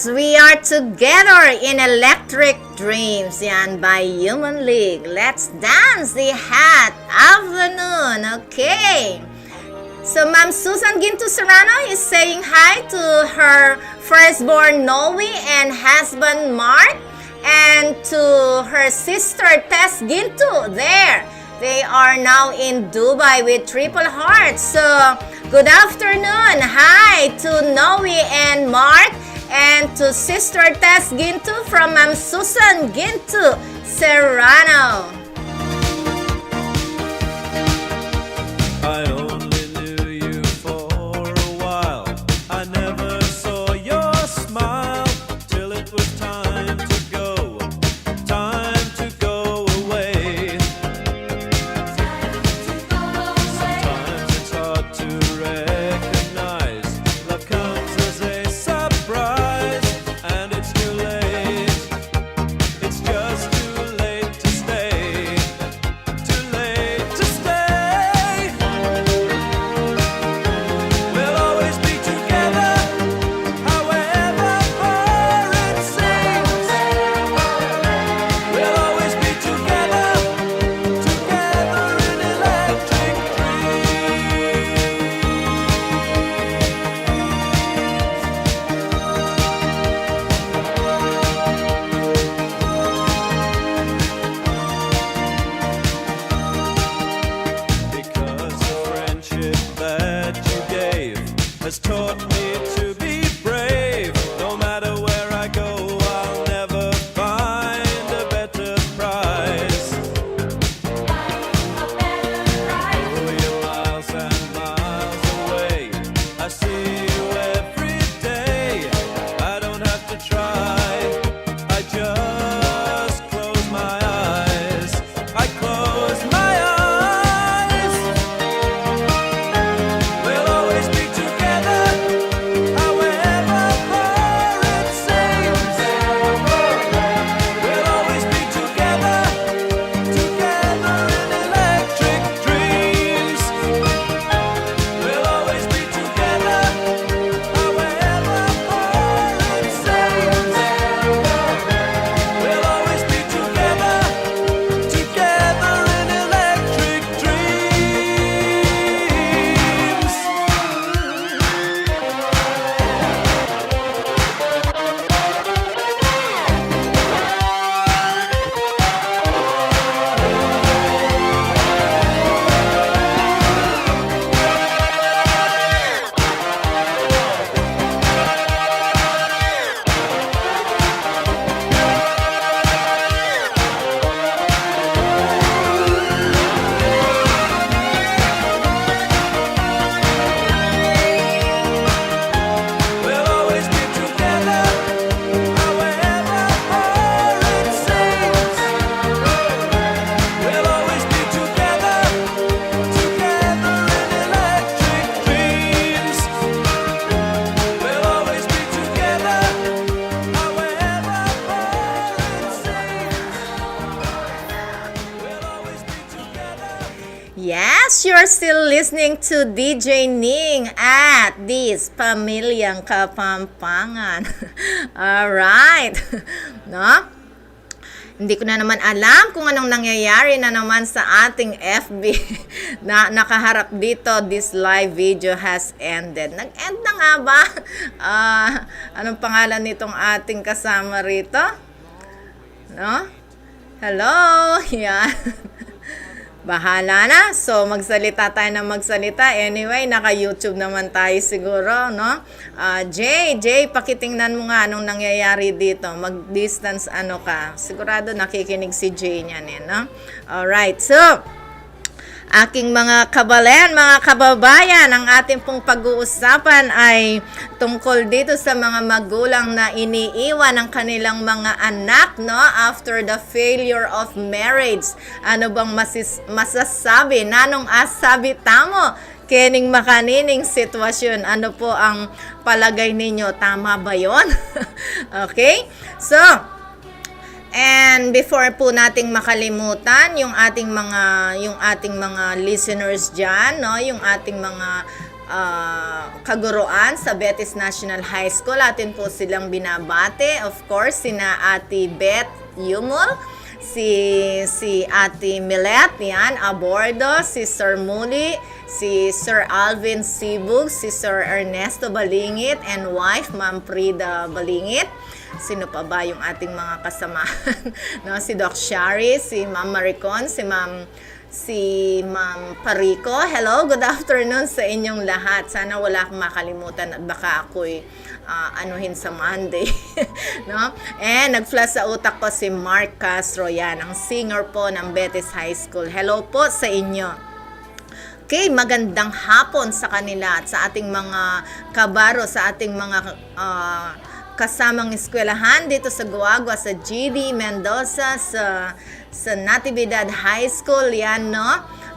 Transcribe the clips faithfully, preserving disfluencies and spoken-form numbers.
We are together in Electric Dreams. Yan, by Human League. Let's dance the hot afternoon. Okay. So Ma'am Susan Ginto Serrano is saying hi to her firstborn Noe and husband Mark, and to her sister Tess Ginto there. They are now in Dubai with triple hearts. So, good afternoon. Hi to Noe and Mark and to Sister Tess Ginto from Ma'am Susan Ginto Serrano. I only knew you for a while. I never saw your smile till it was time to go. Time to go away. Sometimes it's hard to recognize. Love comes as a surprise, and it's too late. It's just too late to stay. Too late to stay. We'll always be together, however far it seems. We'll always be together, together in electric dreams. Because the friendship that you gave has taught me to be brave. No matter where I go, I'll never find a better prize. Oh, you're miles and miles away. I see you every day. I don't have to try. I just close my eyes. I close my eyes. We'll always be together, however far it seems. We'll always be together, together in electric dreams. We'll always be together, however far it seems. We'll always be together, together in electric dreams. We'll always be together, however far it seems. We'll always be together, together in electric dreams. We'll always be together, however far it seems. We'll always be together. Yes, you're still listening to D J Ning at this Pamilyang Kapampangan. Alright. No? Hindi ko na naman alam kung anong nangyayari na naman sa ating F B na nakaharap dito. This live video has ended. Nag-end na nga ba? Ah, anong pangalan nitong ating kasama rito? No? Hello? Yan. Bahala na. So, magsalita tayo ng magsalita. Anyway, naka-YouTube naman tayo siguro, no? Ah, Jay, Jay, pakitingnan mo nga anong nangyayari dito. Mag-distance ano ka. Sigurado nakikinig si Jay niyan eh, no? Alright. So, aking mga kabalen, mga kababayan, ang ating pong pag-uusapan ay tungkol dito sa mga magulang na iniiwan ang kanilang mga anak, no, after the failure of marriage. Ano bang masis- masasabi? Nanung asabi tamu kening makanining sitwasyun? Ano po ang palagay ninyo? Tama ba yon? Okay? So, and before po nating makalimutan, yung ating mga, yung ating mga listeners diyan, no, yung ating mga ah, kaguruan sa Betis National High School. Atin po silang binabati. Of course, sina Ate Beth Yumul, si, si Ate Milet, yan, Abordo, si Sir Muli, si Sir Alvin Sibug, si Sir Ernesto Balingit, and wife, Ma'am Frida Balingit. Sino pa ba yung ating mga kasamahan? No, si Doc Shari, si Ma'am Maricon, si Ma'am, si Ma'am Parico. Hello, good afternoon sa inyong lahat. Sana wala akong makalimutan at baka ako'y, ah, anuhin sa Monday. No? And nag-flash sa utak ko si Mark Castro, yan, ang singer po ng Betis High School. Hello po sa inyo. Okay, magandang hapon sa kanila at sa ating mga kabaro, sa ating mga, ah, kasamang eskwelahan dito sa Guagua, sa G D Mendoza, sa, sa Natividad High School, yan, no?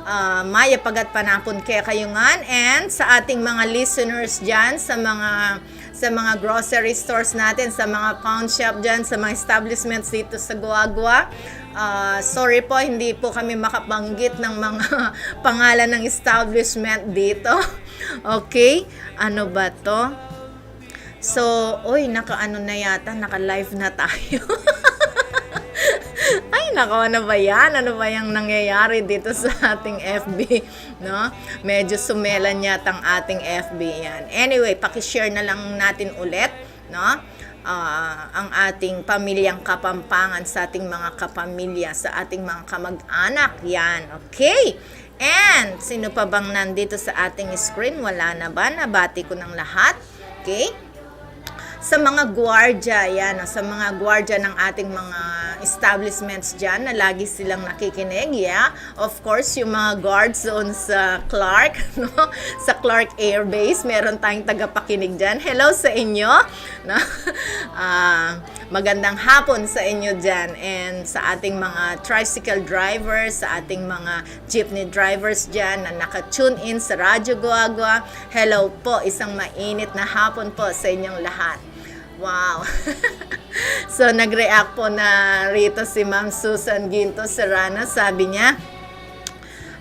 Ah, mayap a gatpanapun kekayu ngan, and sa ating mga listeners dyan, sa mga, sa mga grocery stores natin, sa mga pawn shop dyan, sa mga establishments dito sa Guagua. Ah, sorry po, hindi po kami makabanggit ng mga pangalan ng establishment dito. Okay? Ano ba 'to? So, uy, naka-ano na yata, naka-live na tayo. Ay, nako, ano ba 'yan? Ano ba 'yang nangyayari dito sa ating F B, no? Medyo sumelan yata ang ating F B 'yan. Anyway, paki-share na lang natin ulit, no? Ah, ang ating pamilyang Kapampangan sa ating mga kapamilya, sa ating mga kamag-anak, 'yan. Okay? And sino pa bang nandito sa ating screen? Wala na ba? Nabati ko ng lahat. Okay? Sa mga gwardiya, 'yan, no? Sa mga gwardiya ng ating mga establishments dyan na lagi silang nakikinig, yeah? Of course, yung mga guards doon sa Clark, no? Sa Clark Air Base, meron tayong tagapakinig dyan. Hello sa inyo, no? Ah, magandang hapon sa inyo dyan. And sa ating mga tricycle drivers, sa ating mga jeepney drivers dyan na naka-tune in sa Radyo Guagua, hello po, isang mainit na hapon po sa inyong lahat. Wow. So, nag-react po na rito si Ma'am Susan Ginto Serrano. Sabi niya,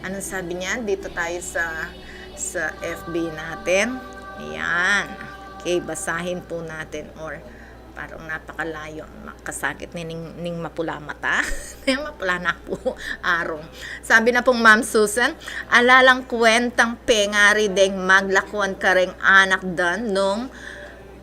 anong sabi niya? Dito tayo sa, sa F B natin. Ayan. Okay, basahin po natin, or parang napakalayo. Makasakit ni ning, ning mapula mata. Ning mapula na po, arong. Sabi na pong Ma'am Susan, ala lang kwentang pengari deng maglakuan kareng anak da nung,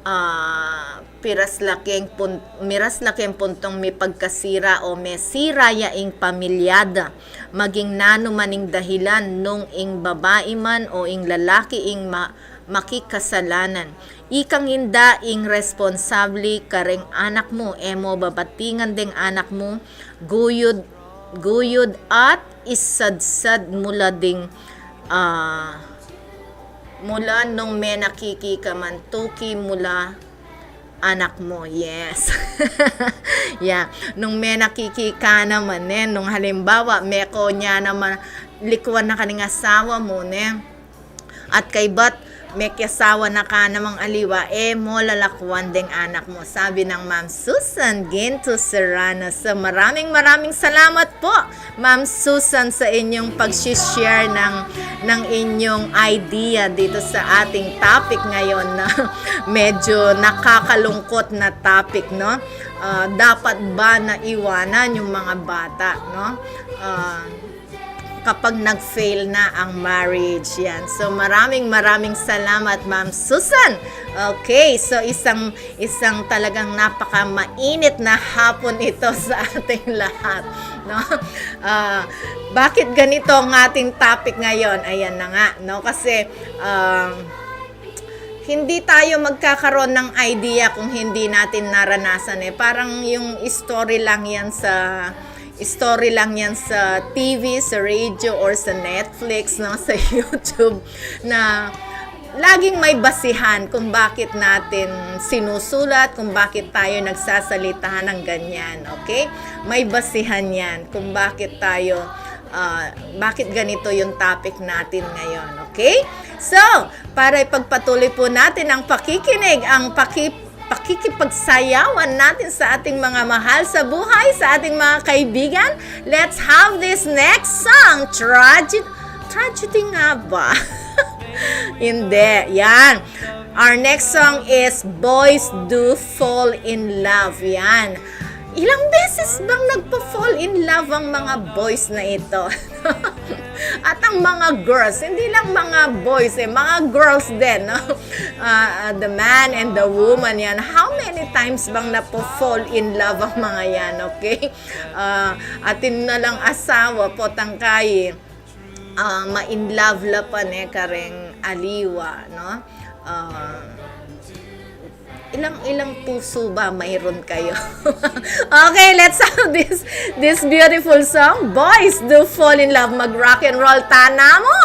ah, piras la keng pun-, miras la keng puntong mipagkasira o mesira ya ing pamilya da. Maging nanu man ing dahilan, nung ing babai man o ing lalaki ing ma-, makikasalanan. Ikang inda ing responsable kareng anak mu, e mo babatingan deng anak mu, guyud, guyud at isadsad mu la ding, ah, mu la nung menakiki ka man, tuki mu la anak mu. Yes. Yeah. Nung menakiki ka naman, ne, nung halimbawa, meko nya naman, likuan na ka ning asawa mu, ne. At kaybat, mekiasawa na ka namang aliwa, e mo lalakuan deng anak mu, sabi ng Ma'am Susan Ginto Serrano. So, maraming, maraming salamat po, Ma'am Susan, sa inyong pag-share ng, ng inyong idea dito sa ating topic ngayon na medyo nakakalungkot na topic, no? Ah, dapat ba na iwanan yung mga bata, no? Ah, kapag nag-fail na ang marriage, yan. So, maraming, maraming salamat, Ma'am Susan. Okay, so isang, isang talagang napakamainit na hapon ito sa ating lahat, no? Ah, bakit ganito ang ating topic ngayon? Ayan na nga, no? Kasi, um, hindi tayo magkakaroon ng idea kung hindi natin naranasan, eh. Parang yung story lang yan sa, story lang yan sa T V, sa radio, or sa Netflix, no? Sa YouTube, na laging may basihan kung bakit natin sinusulat, kung bakit tayo nagsasalita ng ganyan, okay? May basihan yan kung bakit tayo, ah, bakit ganito yung topic natin ngayon, okay? So, para ipagpatuloy po natin ang pakikinig, ang paki-, pakikipagsayawan natin sa ating mga mahal sa buhay, sa ating mga kaibigan, let's have this next song. Tragedy, tragedy nga ba? Hindi. Yan. Our next song is Boys Do Fall in Love. Yan. Ilang beses bang nagpa-fall in love ang mga boys na ito? At ang mga girls, hindi lang mga boys eh, mga girls din, no? Ah, ah, the man and the woman yan. How many times bang napo-fall in love ang mga yan, okay? Ah, atin na lang asawa, potang kayi, ah, ma-in love la pa ne kareng aliwa, no? Ah, ilang, ilang puso ba mayroon kayo? Okay, let's have this, this beautiful song. Boys Do Fall in Love. Mag-rock and roll tana mo!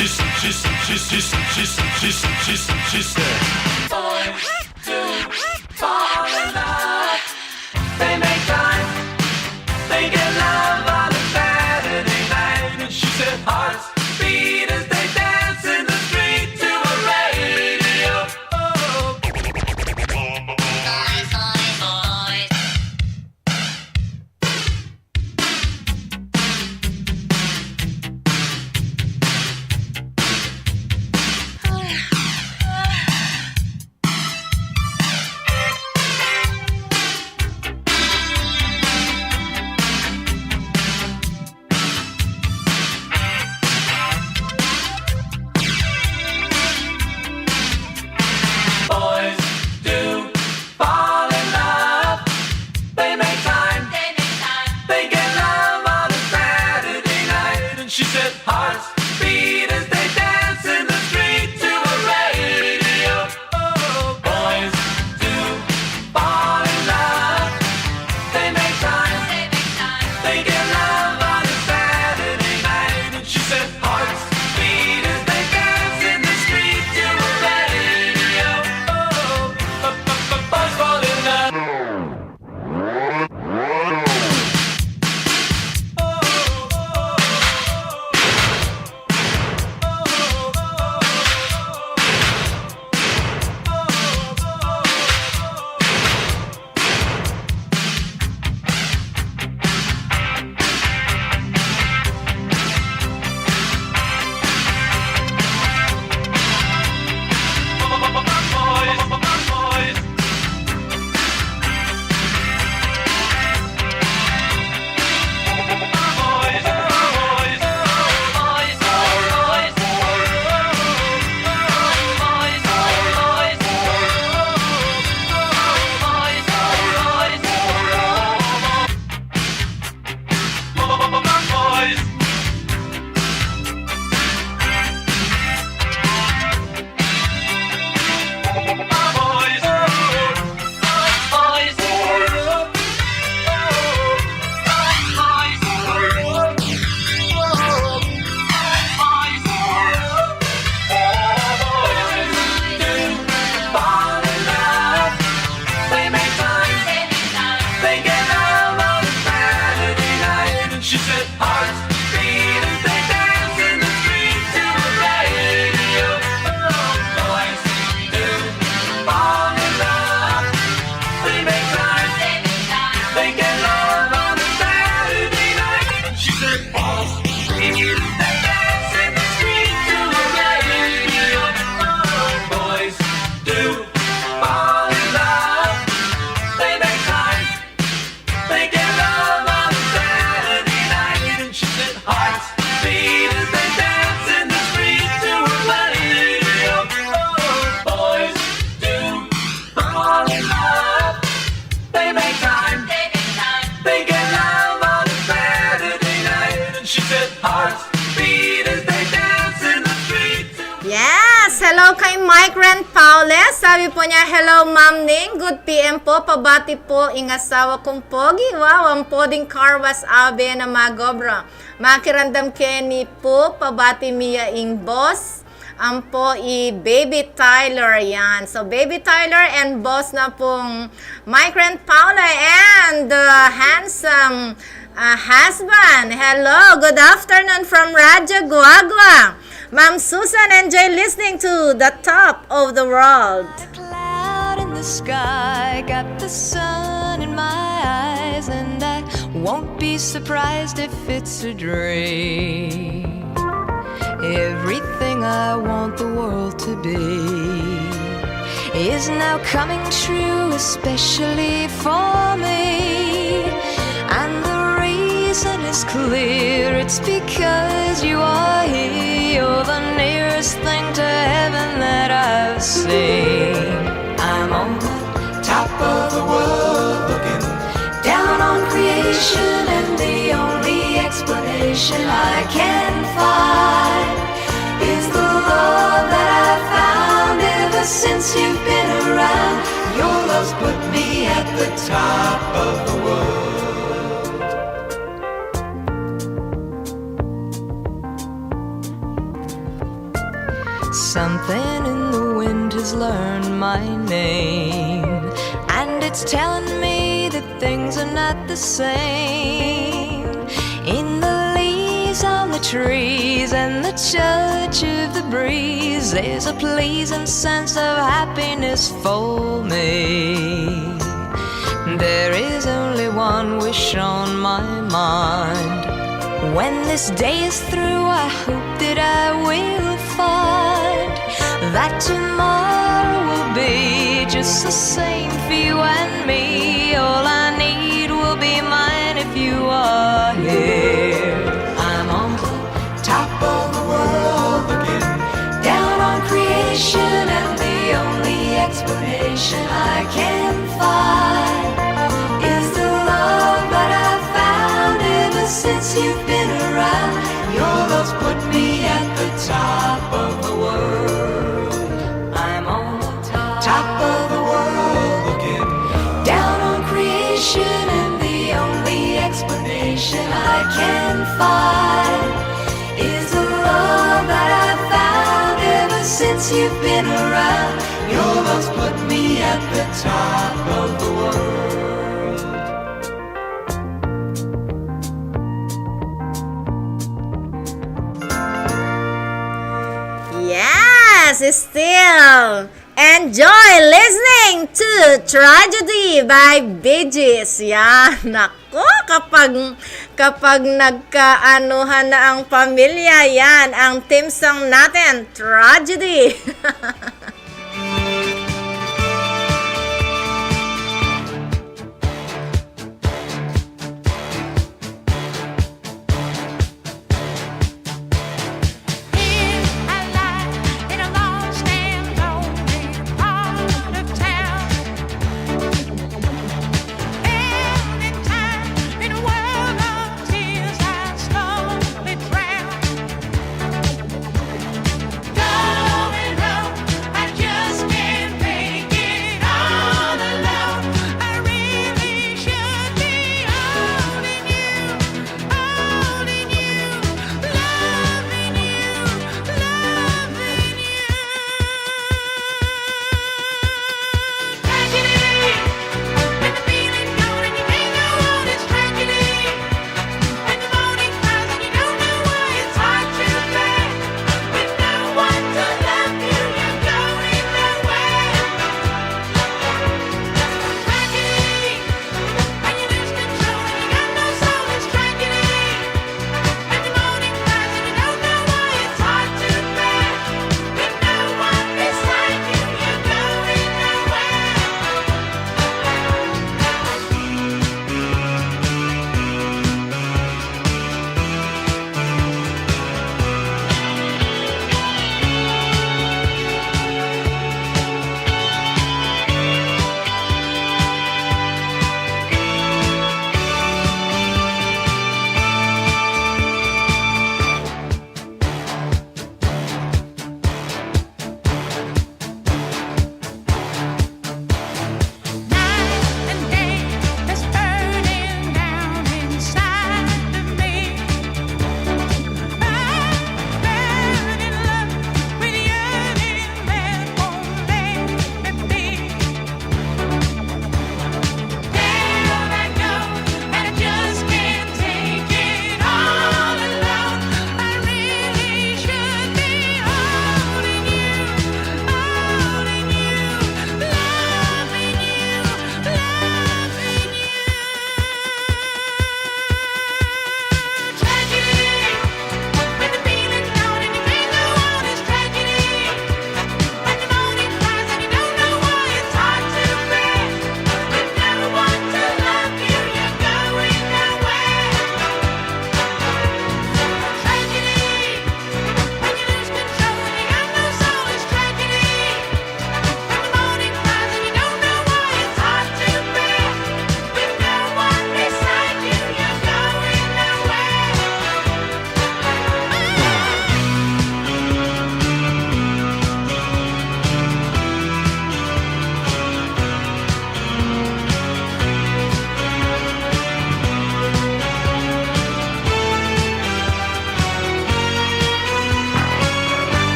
She said, boys do fall in love. They make time. They get love on a Saturday night. And she said, hearts beat as they dance in the street to a radio. Oh, boys, boys, boys. Boys do fall in love. They make time. They make time. They get love on a Saturday night. And she said, hearts beat as they dance in the street to a radio. Oh, boys do fall in love. They make time. They make time. They get love on a Saturday night. And she said, hearts beat as they dance in the street to a radio. Oh, b- b- b- boys fall in love. She said, hearts beat as they dance in the street to the radio. Oh, boys do fall in love. They make time. They get love on a Saturday night. She said, hearts beat as they dance in the street to the radio. Oh, boys do fall in love. They make time. They get love on Saturday night, and she said, hearts beat as they dance in the street to a radio. Oh, boys do fall in love. They make time. They get love on Saturday night, and she said, hearts beat as they dance in the street. Yes! Hello kay Migrant Paulus. Sabi po niya, "Hello, Ma'am Ning. Good P M po. Pabati po ing asawa kong pogi. Wow, ampo ding car wash abe na magobra. Makiramdam keni po, pabati mi ya ing boss. Ampo i Baby Tyler yan." So, Baby Tyler and boss na pong Migrant Paula and, uh, handsome, uh, husband. Hello, good afternoon from Radyo Guagua. Ma'am Susan, enjoy listening to The Top of the World. A cloud in the sky, got the sun in my eyes, and I won't be surprised if it's a dream. Everything I want the world to be is now coming true, especially for me. And the reason is clear, it's because you are here. You're the nearest thing to heaven that I've seen. I'm on the top of the world, looking down on creation, and the only explanation I can find is the love that I've found ever since you've been around. Your love's put me at the top of the world. Something in the wind has learned my name, and it's telling me that things are not the same. In the leaves on the trees and the touch of the breeze, there's a pleasing sense of happiness for me. There is only one wish on my mind. When this day is through, I hope that I will find that tomorrow will be just the same for you and me. All I need will be mine if you are here. I'm on the top of the world looking down on creation, and the only explanation I can find is the love that I've found ever since you've been around. Your love's put me at the top of the world. I'm on the top of the world looking down on creation, and the only explanation I can find is the love that I've found ever since you've been around. Your love's put me at the top of the world. Yes, still enjoy listening to Tragedy by Bee Gees. Yan, nako, kapag, kapag nagkaanuhan na ang pamilya, yan ang theme song natin, Tragedy.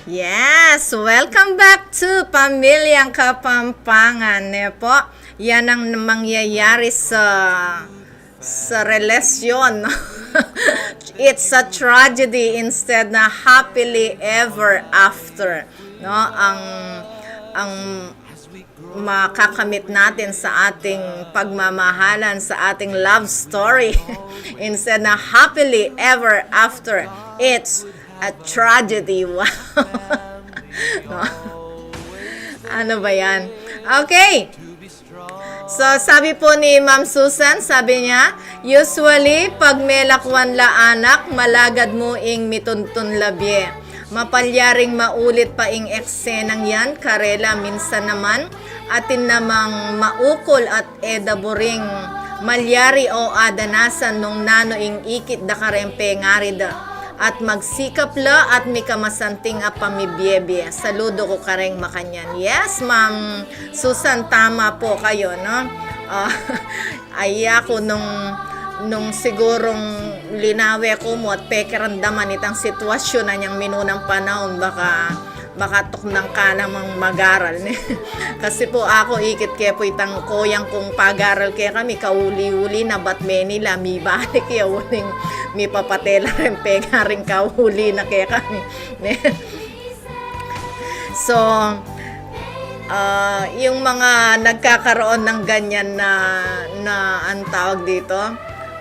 Yes, welcome back to Pamilyang Kapampangan, ne po? Yan ang mangyayari sa sa relasyon. It's a tragedy instead na happily ever after, no? Ang ang makakamit natin sa ating pagmamahalan, sa ating love story. Instead na happily ever after, it's a tragedy. Wow. No? Ano ba yan? Okay. So, sabi po ni Ma'am Susan, sabi niya, usually, pag melakwan la anak, malagad mu ing mituntun la bie. Mapalyaring maulit pa ing eksenang yan karela. Minsan naman, atin namang maukol at e da buring malyari o adanasan nung nanu ing ikit da kareng pengari da, at magsikap la at mikamasanting a pamibiebie. Saludo ku kareng makanyan. Yes, Ma'am Susan, tama po kayo, no? Ah, ay, aku nung, nung sigurong linawe ku mu at pekiramdaman itang sitwasyon na niyang minunang panaun, baka, baka tuknang ka namang mag-aral, ne? Kasi po aku, ikit ke po itang koyang kung pag-aral kekami, kauli-uli na bat Manila, mibalik ya uling mipapatela reng pengaring kauli na kekami, ne? So, ah, yung mga nagkakaroon ng ganyan na, na, ang tawag dito,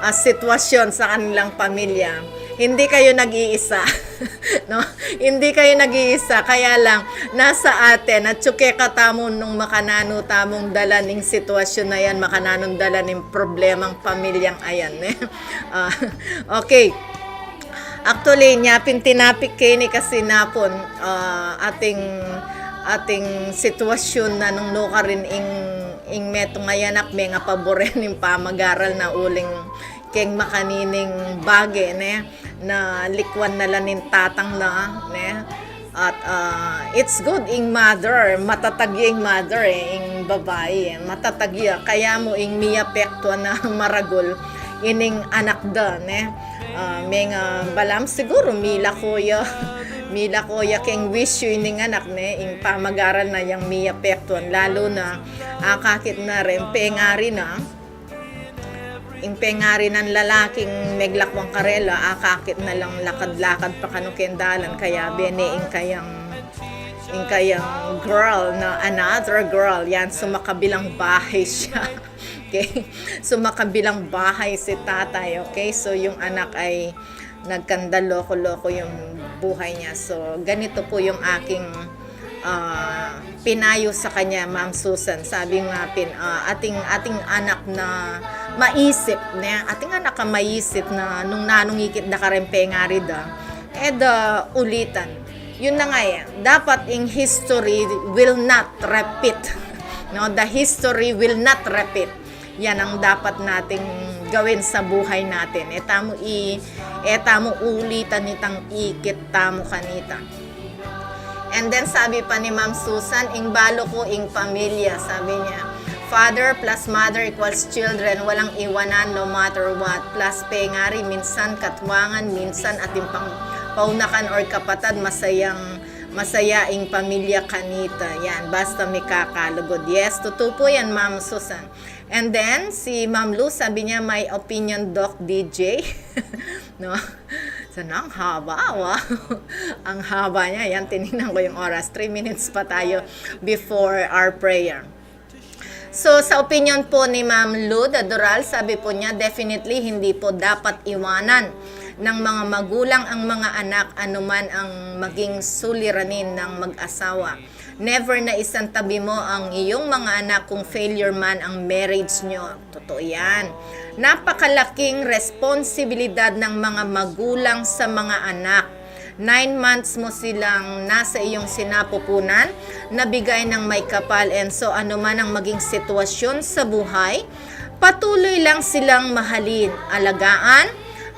ah, sitwasyon sa kanilang pamilya, hindi kayo nag-iisa. No? Hindi kayo nag-iisa. Kaya lang, nasa atin, at tsuke ka tamu nung makananu tamung dalan ing sitwasyon na yan, makananung dalan ing problemang pamilyang ayan, eh. Ah, okay. Actually, nya pin tinapik ke ini kasi napun, ah, ating, ating sitwasyon na nung nukarin ing, ing metung a anak, mengapaburen ing pamag-aral na uling keng makanining bage, ne, na likwan na la ning tatang na, ne. At, ah, it's good ing mother, matatag ya ing mother, eh, ing babai, eh, matatag ya. Kaya mu ing miapektuan na maragul ining anak da, ne. Ah, menga, ah, balamu siguru milako ya, milako ya keng wisyu ining anak, ne, ing pamag-aral na yang miapektuan, lalu na akakit na reng pengari na, ing pengari nang lalaking meglakwang karela, akakit na lang lakad-lakad pa kanu keng dalan, kayabe ne ing kayang, ing kayang girl na another girl, yan, sumakabilang bahay siya. Okay? Sumakabilang bahay si tatay, okay? So, yung anak ay nagkandaloko-loko yung buhay niya. So, ganito po yung aking, ah, pinayo sa kanya, Ma'am Susan. Sabi nga pin, ah, ating, ating anak na maisip, ne? Ating anak a maisip na nung nanung ikit da kareng pengari da, e da ulitan. Yun na nga yan. Dapat ing history will not repeat. No? The history will not repeat. Yan ang dapat nating gawin sa buhay natin. E tamu i-, e tamu ulitan itang ikit tamu kanita. And then sabi pa ni Ma'am Susan, ing balu ku ing pamilya, sabi niya. Father plus mother equals children, walang iwanan no matter what. Plus pengari, minsan katwangan, minsan atin pang paunakan or kapatad, masayang, masaya ing pamilya kanita. Yan, basta mikakalugud. Yes, tutu po yan, Ma'am Susan. And then, si Ma'am Lu, sabi niya, "My opinion, Doc D J." No? Sana ang haba, wow. Ang haba niya. Yan, tinignan ko yung oras. Three minutes pa tayo before our prayer. So, sa opinion po ni Ma'am Lu Dadural, sabi po niya, definitely hindi po dapat iwanan ng mga magulang ang mga anak anuman ang maging suliranin ng mag-asawa. Never na isantabi mo ang iyong mga anak kung failure man ang marriage nyo. Totoo yan. Napakalaking responsibilidad ng mga magulang sa mga anak. Nine months mo silang nasa iyong sinapupunan, nabigay ng may kapal, and so ano man ang maging sitwasyon sa buhay, patuloy lang silang mahalin, alagaan,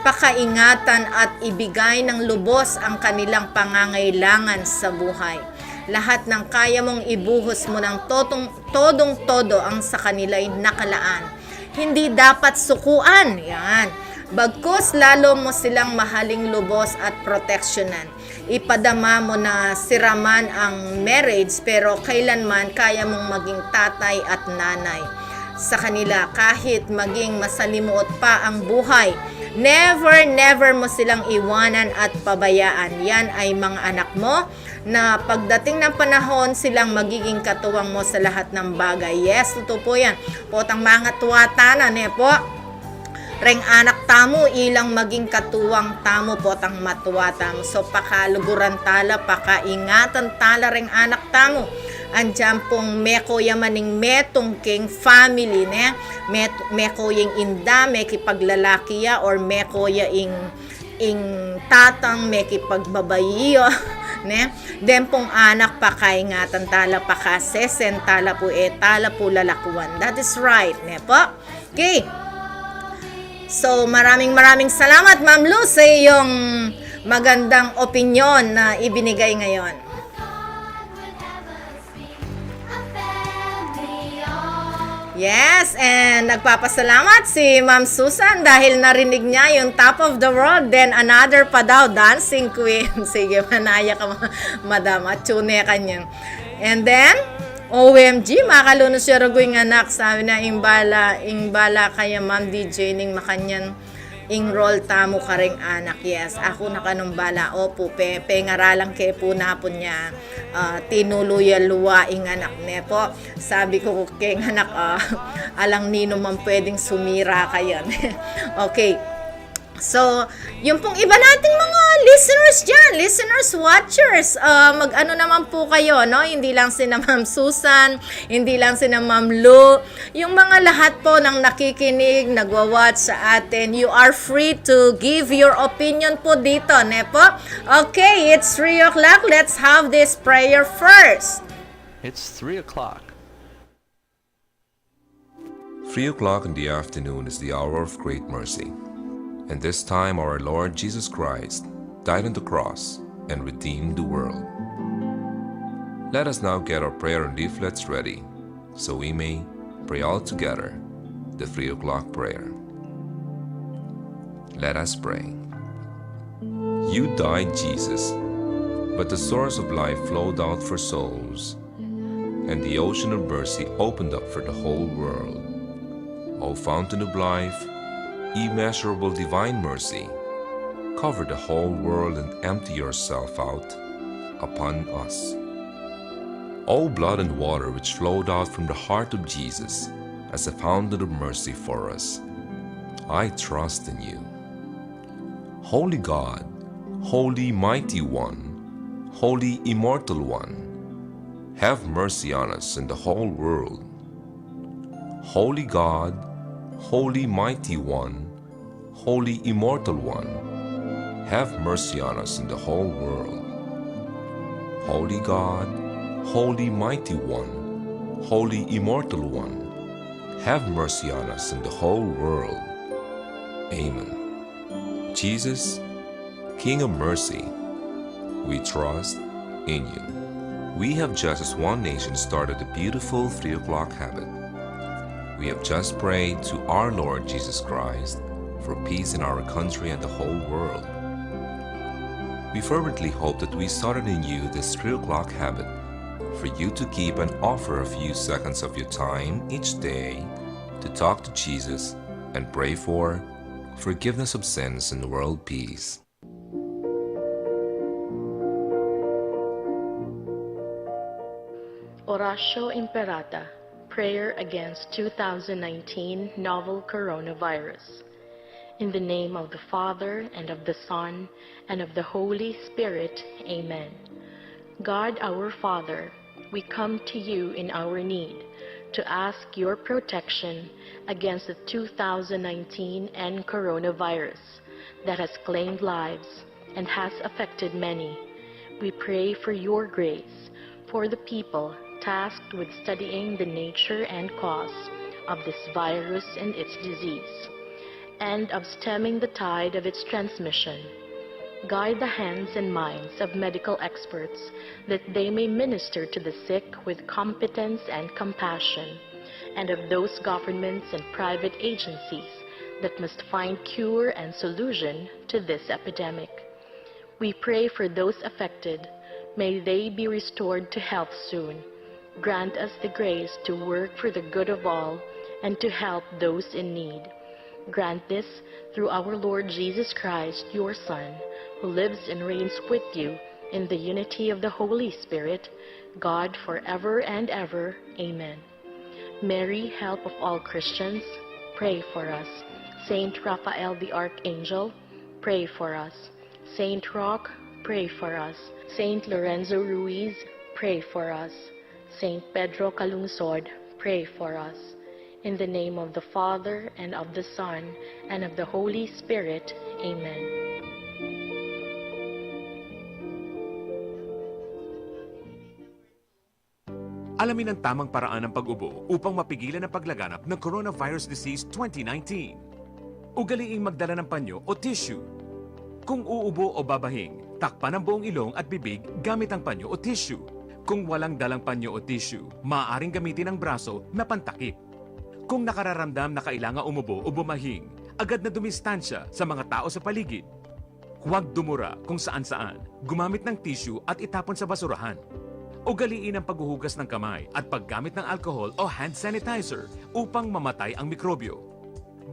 pakaingatan at ibigay ng lubos ang kanilang pangangailangan sa buhay. Lahat ng kaya mong ibuhos mo ng totong, todong-todo ang sa kanila'y nakalaan. Hindi dapat sukuan. Yan. Bagkus lalo mo silang mahaling lubos at proteksyonan. Ipadama mo na sira man ang marriage, pero kailanman kaya mong maging tatay at nanay sa kanila kahit maging masalimuot pa ang buhay. Never, never mo silang iwanan at pabayaan. Yan ay mga anak mo na pagdating ng panahon, silang magiging katuwang mo sa lahat ng bagay. Yes, totoo po yan. Potang mga tuwata na, ne po? Reng anak tamu, ilang maging katuwang tamu, potang matuwa tamu. So, pakaluguran tala, pakaingatan tala reng anak tamu. Andiyan pong meko ya maning metung king family, ne? Met-, meko yang inda, mekipaglalaki ya, or meko ya ing, ing tatang, mekipagbabai ya, ne? Den pong anak, pakaingatan tala, pakasesen tala pu, e tala pu lalakuan. That is right, ne po? Okay. So, maraming maraming salamat, Ma'am Lu, sa iyong magandang opinyon na ibinigay ngayon. Yes, and nagpapasalamat si Ma'am Susan dahil narinig niya yung Top of the World, then another pa daw, Dancing Queen. Sige, manaya ka, ma-, madam, at tune ka niyan. And then, O M G, makalunus ya rugu ing anak, sabi na, ing bala, ing bala kaya, Ma'am D J, ning makanyan ing role tamu karing anak. Yes, aku na kanung bala, opu, pe, pengaralan ke pu na pu niya, ah, tinulu ya lua ing anak, ne po? Sabi ku keng anak, ah, alang ninu mang pwedeng sumira kaya. Okay. So, yung pong iba nating mga listeners dyan, listeners, watchers, ah, mag-ano naman po kayo, no? Hindi lang sina Ma'am Susan, hindi lang sina Ma'am Lu, yung mga lahat po ng nakikinig, nagwa-watch sa atin, you are free to give your opinion po dito, ne po? Okay, it's three o'clock. Let's have this prayer first. It's three o'clock. Three o'clock in the afternoon is the hour of great mercy. And this time our Lord Jesus Christ died on the cross and redeemed the world. Let us now get our prayer and leaflets ready, so we may pray all together the three o'clock prayer. Let us pray. You died, Jesus, but the source of life flowed out for souls, and the ocean of mercy opened up for the whole world. O fountain of life, immeasurable divine mercy, cover the whole world and empty yourself out upon us. O blood and water which flowed out from the heart of Jesus as a fountain of mercy for us, I trust in you. Holy God, Holy Mighty One, Holy Immortal One, have mercy on us and the whole world. Holy God, Holy Mighty One, Holy Immortal One, have mercy on us and the whole world. Holy God, Holy Mighty One, Holy Immortal One, have mercy on us and the whole world. Amen. Jesus, King of mercy, we trust in you. We have just as one nation started a beautiful three o'clock habit. We have just prayed to our Lord Jesus Christ for peace in our country and the whole world. We fervently hope that we started in you this three o'clock habit for you to keep and offer a few seconds of your time each day to talk to Jesus and pray for forgiveness of sins and world peace. Oratio Imperata, prayer against two thousand nineteen novel coronavirus. In the name of the Father, and of the Son, and of the Holy Spirit, amen. God our Father, we come to you in our need to ask your protection against the two thousand nineteen N coronavirus that has claimed lives and has affected many. We pray for your grace for the people tasked with studying the nature and cause of this virus and its disease, and of stemming the tide of its transmission. Guide the hands and minds of medical experts that they may minister to the sick with competence and compassion, and of those governments and private agencies that must find cure and solution to this epidemic. We pray for those affected. May they be restored to health soon. Grant us the grace to work for the good of all and to help those in need. Grant this through our Lord Jesus Christ, your Son, who lives and reigns with you in the unity of the Holy Spirit, God, forever and ever. Amen. Mary, help of all Christians, pray for us. Saint Raphael the Archangel, pray for us. Saint Roch, pray for us. Saint Lorenzo Ruiz, pray for us. Saint Pedro Calungsod, pray for us. In the name of the Father, and of the Son, and of the Holy Spirit. Amen. Alamin ang tamang paraan ng pag-ubo upang mapigilan ang paglaganap ng coronavirus disease twenty nineteen. Ugaliing magdala ng panyo o tissue. Kung uubo o babahing, takpan ang buong ilong at bibig gamit ang panyo o tissue. Kung walang dalang panyo o tissue, maaaring gamitin ang braso na pantakip. Kung nakararamdam na kailangan umubo o bumahing, agad na dumistansya sa mga tao sa paligid. Huwag dumura kung saan-saan. Gumamit ng tissue at itapon sa basurahan. Ugaliin ang paghuhugas ng kamay at paggamit ng alcohol o hand sanitizer upang mamatay ang mikrobyo.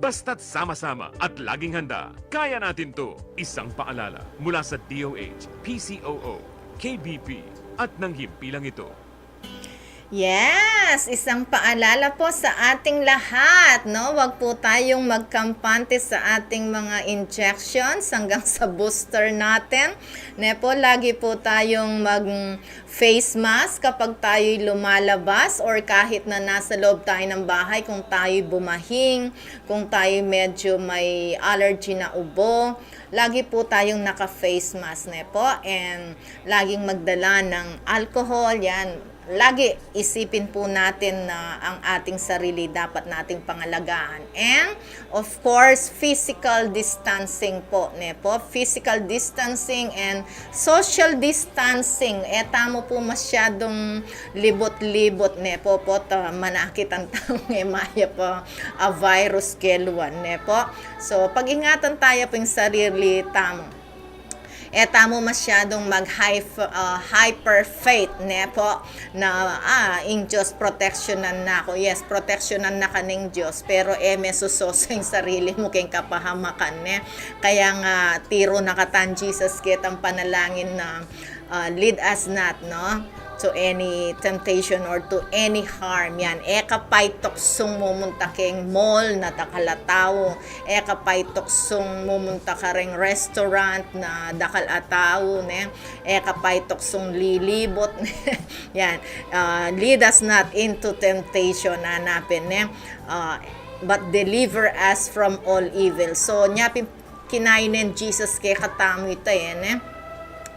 Basta't sama-sama at laging handa, kaya natin 'to. Isang paalala mula sa D O H, P C O O, K B P, at ng himpilang ito. Yes, isang paalala po sa ating lahat, no? Huwag po tayong magkampante sa ating mga injections hanggang sa booster natin. Ne po, lagi po tayong mag face mask kapag tayo'y lumalabas or kahit na nasa loob tayo ng bahay, kung tayo'y bumahing, kung tayo'y medyo may allergy na ubo, lagi po tayong naka-face mask, ne po? And laging magdala ng alcohol, yan. Lagi isipin po natin na ang ating sarili dapat nating pangalagaan. And, of course, physical distancing po, ne po? Physical distancing and social distancing. E tamu po masyadong libot-libot, ne po? Pota manakit ang taong e mayap a virus keluan, ne po? So, pag-ingatan tayo po yung sarili tamu. E tamu masyadong mag-hyper, ah, hyper faith, ne po, na, ah, ing Diyos proteksyonan na ku. Yes, proteksyonan na ka ning Diyos, pero e me susosa ing sarili mu keng kapahamakan, ne? Kaya nga, tiru na katan Jesus ketang panalangin na, ah, "Lead us not, no, to any temptation or to any harm." Yan, e ka pay tuksung mumunta keng mall na dakal a tau, e ka pay tuksung mumunta kareng restaurant na dakal a tau, ne? E ka pay tuksung lilibot, ne? Yan, ah, "Lead us not into temptation," na napin, ne? Ah, "but deliver us from all evil." So, nya pin kinain nen Jesus kekatamu ita, e, ne?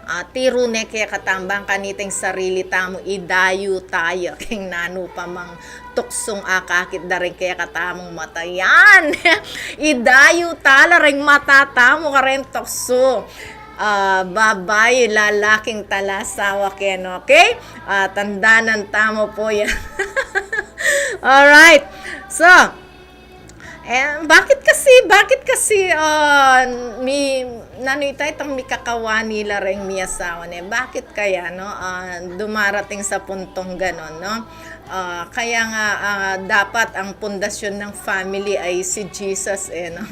Ah, tiru ne kekatamu bang kanita ing sarili tamu, idayu taya keng nanu pa mang tuksung akakit da ring kekatamung mata. Yan! Idayu tala ring mata tamu kareng tuksu. Ah, babai, lalaking talasawa kenu, okay? Ah, tandanan tamu po yan. Alright. So, e, bakit kasi, bakit kasi, ah, mi, nanu ita, itang mikakawani la reng miasawa, ne? Bakit kaya, no? Ah, dumarating sa puntong ganon, no? Ah, kaya nga, ah, dapat ang pundasyon ng family ay si Jesus, e, no?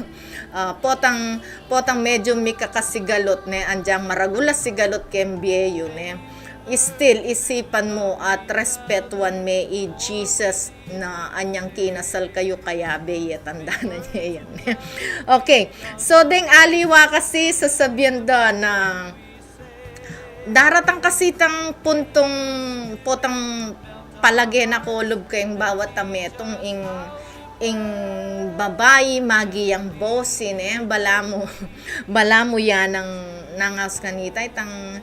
Ah, potang, potang medyo mikakasigalot, ne? Anyang maragul a sigalot keng bie yu, ne? Still, isipan mu at respetuan me i Jesus na anyang kinasal kayu, kayabe ye, tandanan ye yan. Okay. So, deng aliwa kasi sasabian da na daratang kasi itang puntong, potang palage na ku lub keng bawat a metung ing, ing babai magiyang bosin, e, balamu, balamu yan ang nangas kanita, itang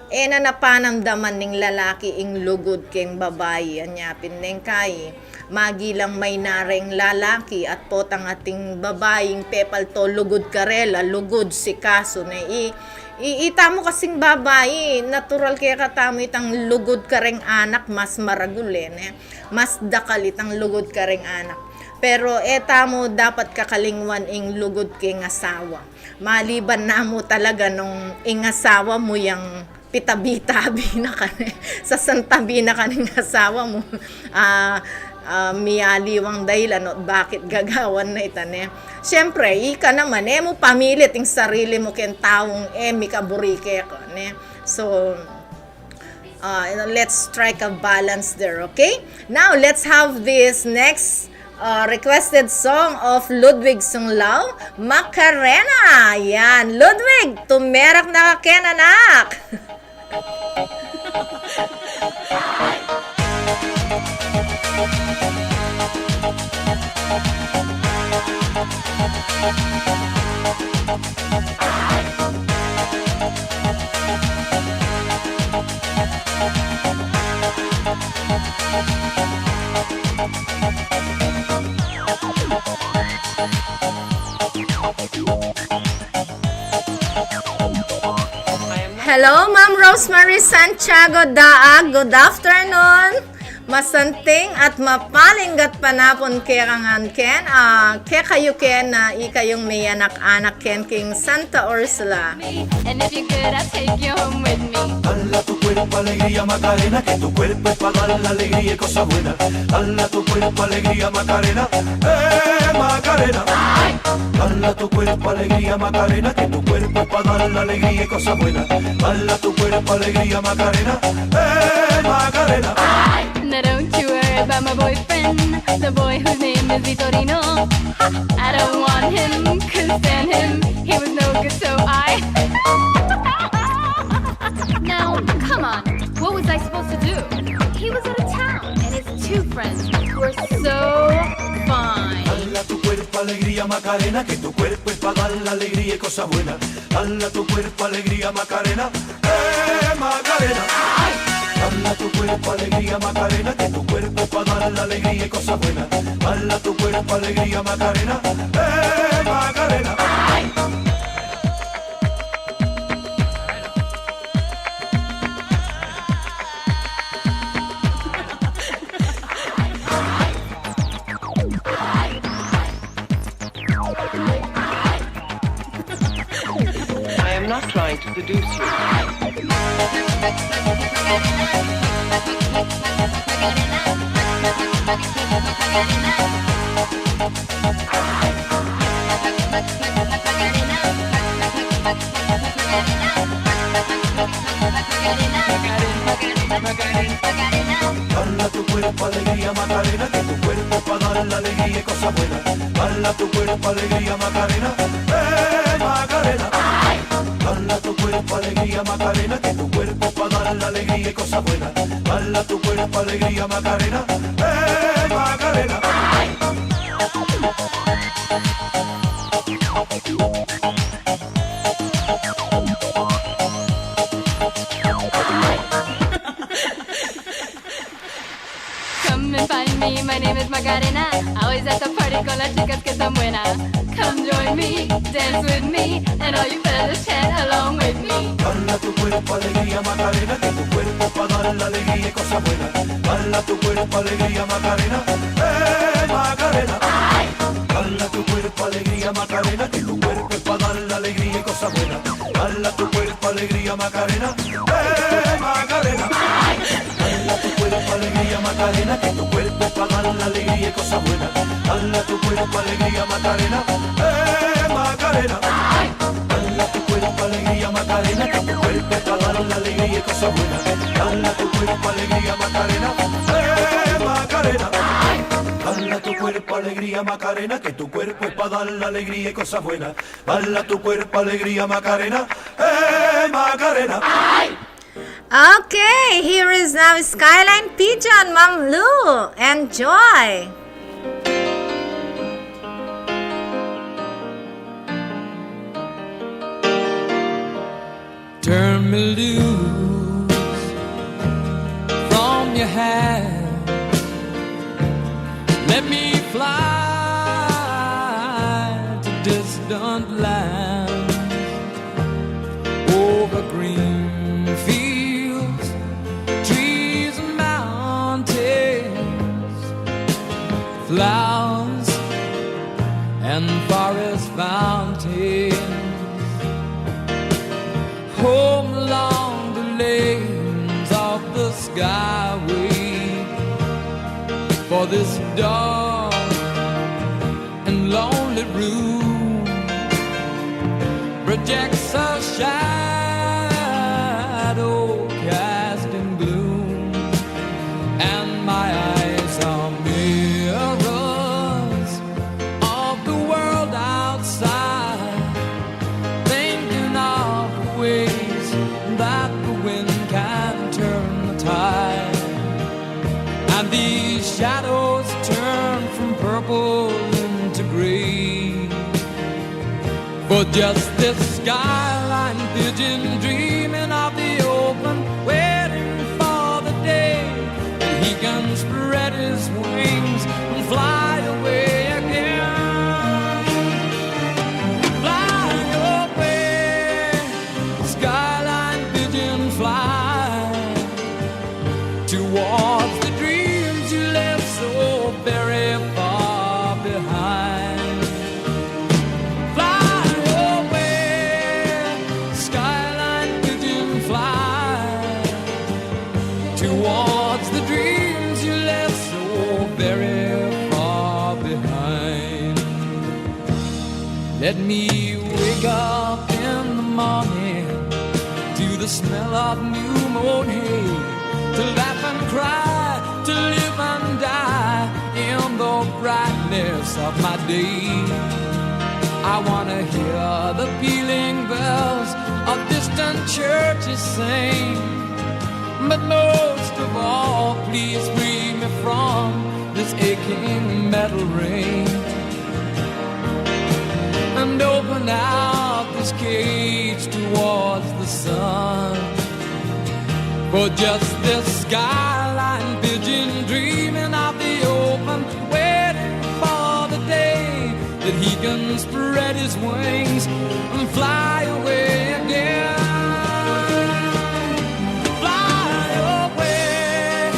e na napanamdaman ning lalaki ing lugud keng babai, anya pin neng kai. Magi lang maina reng lalaki at potang ating babaing pepalto lugud karela, lugud sikasu, ne? I, i, itamu kasing babai, natural kekatamu itang lugud kareng anak mas maragul, e, ne? Mas dakal itang lugud kareng anak. Pero e tamu dapat kakalingwan ing lugud king asawa. Maliban na mu talaga nung ing asawa mu yang pitabi-tabi na kane, sasantabi na kane ing asawa mu, ah, ah, mialiwang dahilan o bakit gagawan na ita, ne. Siyempre, ika naman, e mu pamilit ing sarili mu keng taung e mikaburi keka, ne. So, uh, let's strike a balance there, okay? Now, let's have this next, uh, requested song of Ludwig Sunglao, Macarena. Yan. Ludwig, tumerak na ka ken, anak. Hello, Ma'am Rosemary Santiago Daag. Good afternoon. Masanting at mapaling gatpanapun keka ngan ken, ah, kekayu ken, ah, ikayung miyanak-anak ken king Santa Ursula. And if you could, I'll take you home with me. Dala tu cuerpo alegría, Macarena, que tu cuerpo es pa' dar la alegría y cosa buena. Dala tu cuerpo alegría, Macarena, eh, Macarena. Dala tu cuerpo alegría, Macarena, que tu cuerpo es pa' dar la alegría y cosa buena. Dala tu cuerpo alegría, Macarena, eh, Macarena. Now don't you worry about my boyfriend, the boy whose name is Vitorino. Ha! I don't want him, couldn't stand him. He was no good, so I. Now, come on. What was I supposed to do? He was out of town, and his two friends were so fine. Dala tu cuerpo alegría, Macarena, que tu cuerpo es pa' dar la alegría y cosa buena. Dala tu cuerpo alegría, Macarena, eh, Macarena. Dala tu cuerpo alegría, Macarena, que tu cuerpo es pa' dar la alegría y cosa buena. Dala tu cuerpo alegría, Macarena, eh, Macarena. I am not trying to seduce you. Dala tu cuerpo alegría, Macarena, que tu cuerpo es pa' dar la alegría y cosa buena. Dala tu cuerpo alegría, Macarena, eh, Macarena. Dala tu cuerpo alegría, Macarena, que tu cuerpo es pa' dar la alegría y cosa buena. Dala tu cuerpo alegría, Macarena, eh, Macarena. Come and find me, my name is Macarena. Always at the party con las chicas que están buenas. Come join me, dance with me, and all you fellas chat along with me. Dala tu cuerpo alegría, Macarena, que tu cuerpo es pa' dar la alegría y cosa buena. Dala tu cuerpo alegría, Macarena, eh, Macarena. Dala tu cuerpo alegría, Macarena, que tu cuerpo es pa' dar la alegría y cosa buena. Dala tu cuerpo alegría, Macarena, eh, Macarena. Dala tu cuerpo alegría, Macarena, que tu cuerpo es pa' dar la alegría y cosa buena. Dala tu cuerpo alegría, Macarena, eh, Macarena. Dala tu cuerpo alegría, Macarena, que tu cuerpo es pa' dar la alegría y cosa buena. Dala tu cuerpo alegría, Macarena, eh, Macarena. Dala tu cuerpo alegría, Macarena, que tu cuerpo es pa' dar la alegría y cosa buena. Dala tu cuerpo alegría, Macarena, eh, Macarena. Okay, here is now Skyline Pigeon, Ma'am Lou. Enjoy! Turn me loose from your hand. Let me fly to distant lands, over green fields, trees and mountains, flowers Flames of the skyway for this dark and lonely room projects a shadow cast in gloom, and my eyes are mirrors of the world outside, thinking of the ways that the wind can turn the tide. And these shadows turn from purple into gray. For just this skyline pigeon dreaming of the open, waiting for the day that he can spread his wings and fly away again. Fly away, skyline pigeon, fly towards the dreams you left so very far behind. Fly away, skyline pigeon, fly towards the dreams you left so very far behind. Let me wake up in the morning to the smell of new mown hay, to laugh and cry, to live and die in the brightness of my day. I wanna hear the pealing bells of distant churches sing, but most of all, please free me from this aching metal ring and open out this cage towards the sun. For just this skyline pigeon dreaming of the open, waiting for the day that he can spread his wings and fly away again. Fly away,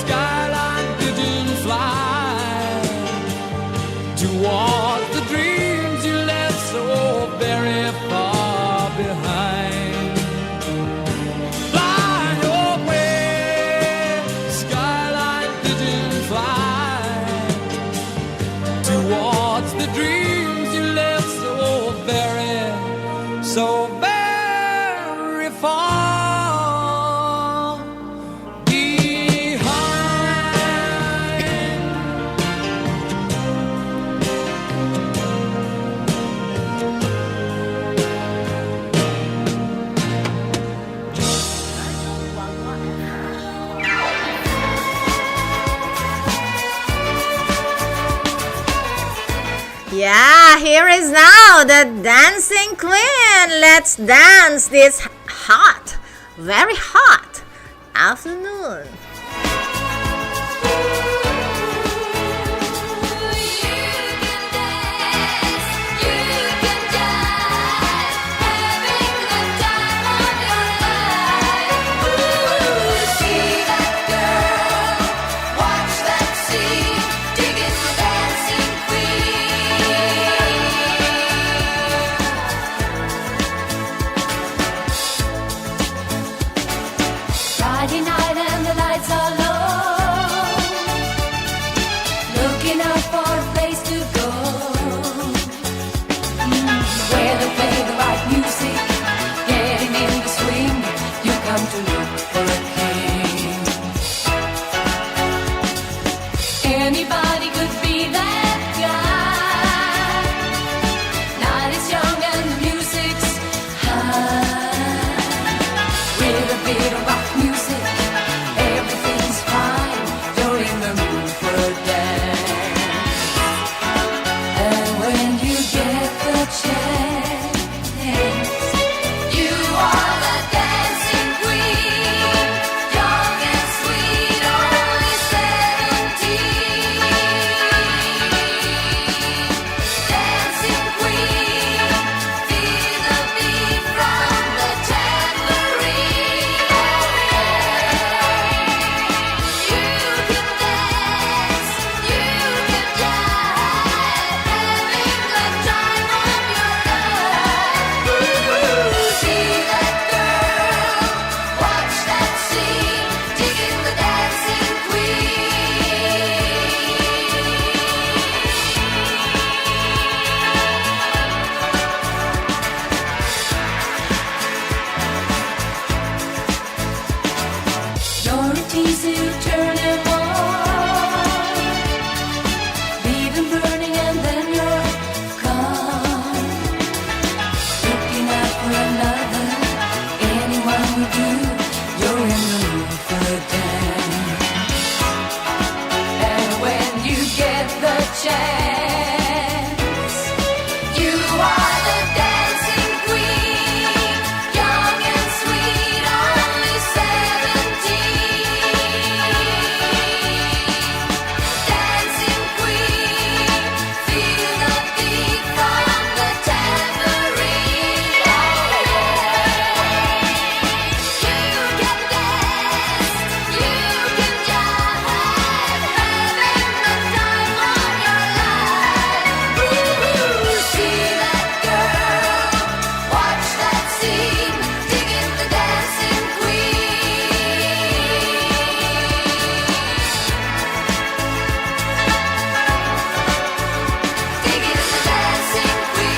skyline pigeon, fly towards the dreams you left so very far behind. Fly away, skyline pigeon, fly towards the dreams you left so very, so very far behind. Yeah, here is now the dancing queen. Let's dance this hot, very hot afternoon. Friday night and the lights are low. Looking out for a place to go. Mm, where they play the right music. Getting in the swing, you come to look for a king. Anybody could be that guy. Night is young and the music's high. With a bit of rock music, everything's fine. You're in the mood for a dance. And when you get the chance, you are the dancing queen, young and sweet, only seventeen. Dancing queen, feel the beat from the tambourine. Easy to turn him on. Leave him burning and then you're gone. Looking out for another, anyone will do. You're in the mood for a dance. And when you get the chance, you are the dancing queen, young and sweet, only seventeen. Dancing queen, feel the beat from the tambourine. Oh, yeah. You can dance, you can jive, having the time of your life. Ooh, see that girl, watch that scene, digging the dancing queen. Digging the dancing queen.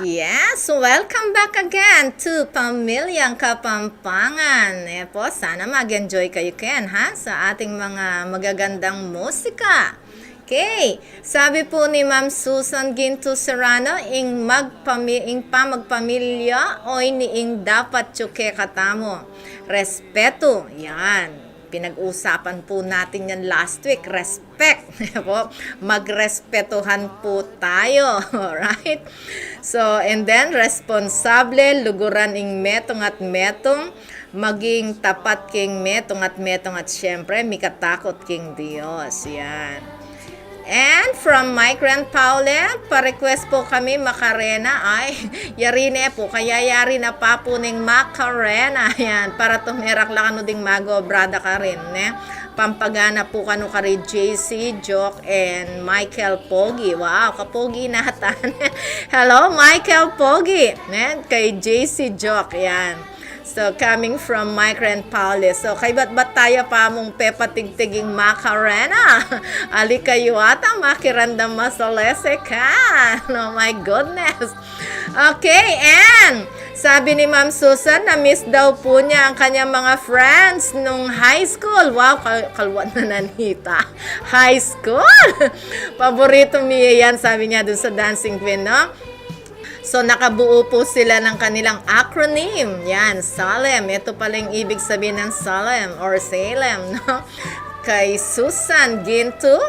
Yes, welcome back again to Pamilyang Kapampangan. E po, sana mag-enjoy kayo ken, ha, sa ating mga magagandang musika. Okay, sabi po ni Ma'am Susan Ginto Serrano, ing magpami-, ing pamagpamilya, oy, ni ing dapat yu kekatamu. Respeto, yan. Pinag-usapan po natin yan last week. Respect. Po, magrespetuhan po tayo. Alright? So, and then, responsable, luguran ing metung at metung, maging tapat king metung at metung, at siyempre, mikatakot king Dios. Yan. And from Mike Ren Paule, pa-request po kami, Macarena. Ay, yari ne po, kaya yari na pa po ning Macarena. Yan, para tumerak la kanu ding magobrada karin, ne? Pampagana po kanu kari J C, Joke, and Michael Pogi. Wow, kapogi natan. Hello, Michael Pogi. Ne? Kay J C, Joke, yan. So, coming from Mike Ren Paule. So, kaybat-bat taya pa mung pepatigtig ing Macarena. Ali kayu ata, makiramdam masalese ka. Oh my goodness. Okay, and sabi ni Ma'am Susan, na-miss daw po niya ang kanyang mga friends nung high school. Wow, kal-, kalwat na nanita. High school! Paborito mi yan, sabi niya dun sa Dancing Queen, no? So, nakabuo po sila ng kanilang acronym. Yan, SALEM. Ito pala yung ibig sabihin ng SALEM or Salem, no? Kay Susan Ginto,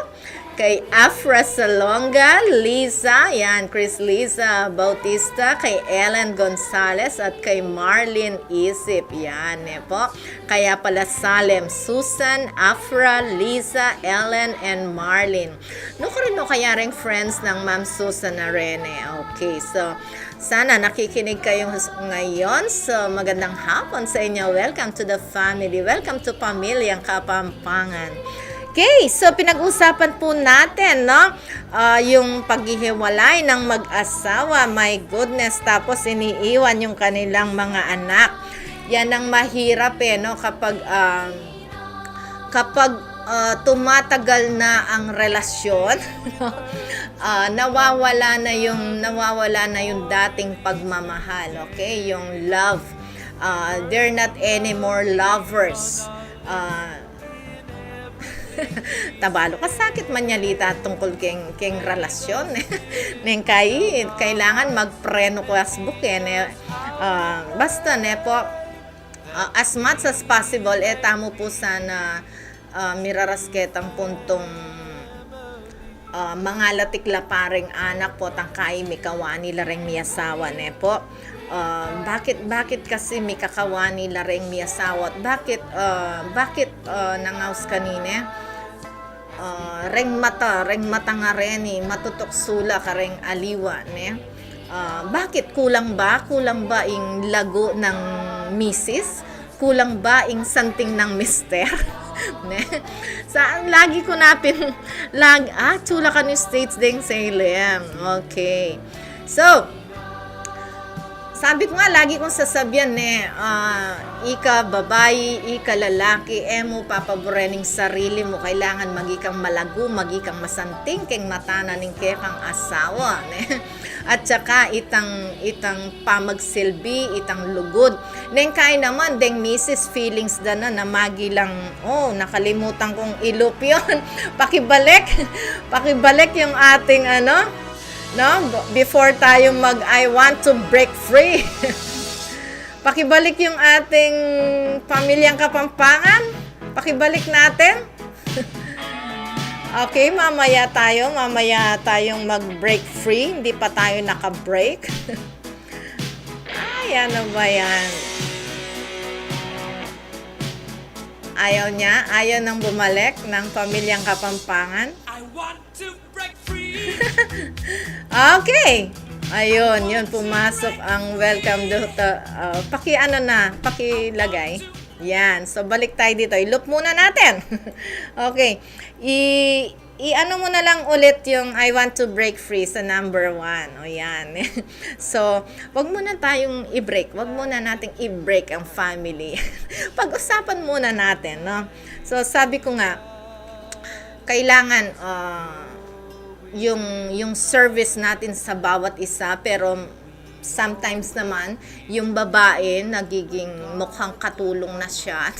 kay Afra Salonga, Liza, yan, Chris Liza Bautista, kay Ellen Gonzalez, at kay Marlene Isip. Yan, e po. Kaya pala SALEM, Susan, Afra, Liza, Ellen, and Marlene. Nukarin no kaya reng friends nang Ma'am Susan Arene? Okay, so sana nakikinig kayo s-, ngayon. So, magandang hapon sa inyo. Welcome to the family. Welcome to Pamilyang Kapampangan. Okay, so pinag-usapan po natin, no? Ah, yung paghihiwalay ng mag-asawa. My goodness, tapos iniiwan yung kanilang mga anak. Yan ang mahirap, e, no? Kapag, um, kapag, ah, tumatagal na ang relasyon, no? Ah, nawawala na yung, nawawala na yung dating pagmamahal, okay? Yung love. Ah, they're not anymore lovers. Ah, Tabalu, kasakit man yalita tungkul keng, keng relasyon. Neng kai-, kailangan magpreno ku asbuk, e, ne? Ah, basta, ne po, ah, as much as possible, e tamu po sana, ah, miraras ketang puntung, ah, mangalatik la pa reng anak potang kai mikawani la reng miasawa, ne po? Ah, bakit, bakit kasi mikakawani la reng miasawa? Bakit, ah, bakit, ah, nangaus kanine? Ah, reng mata, reng mata nga reni, matutuksu la kareng aliwa, ne? Ah, bakit, kulang ba? Kulang ba ing lagu ng misis? Kulang ba ing santing ng mister? Ne? Sa, lagi ku na pin-, lag-, ah, tsula kanu States deng Salem. Okay. So, sabi ku nga, lagi kung sasabian, ne, ah, ika babai, ika lalaki, e mu papaburen ing sarili mu, kailangan maging kang malagu, maging kang masanting keng mata na ning kekang asawa, ne? At saka itang, itang pamagsilbi, itang lugud. Neng kai naman, deng misis, feelings da na, na magilang, oh, nakalimutan kung ilup yun. Pakibalik, pakibalik yung ating ano, no? Before tayo mag, "I want to break free." Pakibalik yung ating pamilyang Kapampangan. Pakibalik natin. Okay, mamaya tayo, mamaya tayong mag-break free. Hindi pa tayo naka-break. Ay, ano ba yan? Ayaw niya, ayaw nang bumalik ng pamilyang Kapampangan. I want to break free. Okay. Ayun, yun, pumasok ang welcome to, to, uh, paki ano na, pakilagay. Yan. So, balik tayo dito. I-loop muna natin. Okay. I, i-ano mo na lang ulit yung "I want to break free" sa number one. O yan. So, wag muna tayong i-break. Wag muna nating i-break ang family. Pag-usapan muna natin, no? So, sabi ko nga, kailangan, ah, yung, yung service natin sa bawat isa, pero sometimes naman, yung babae, nagiging mukhang katulong na siya.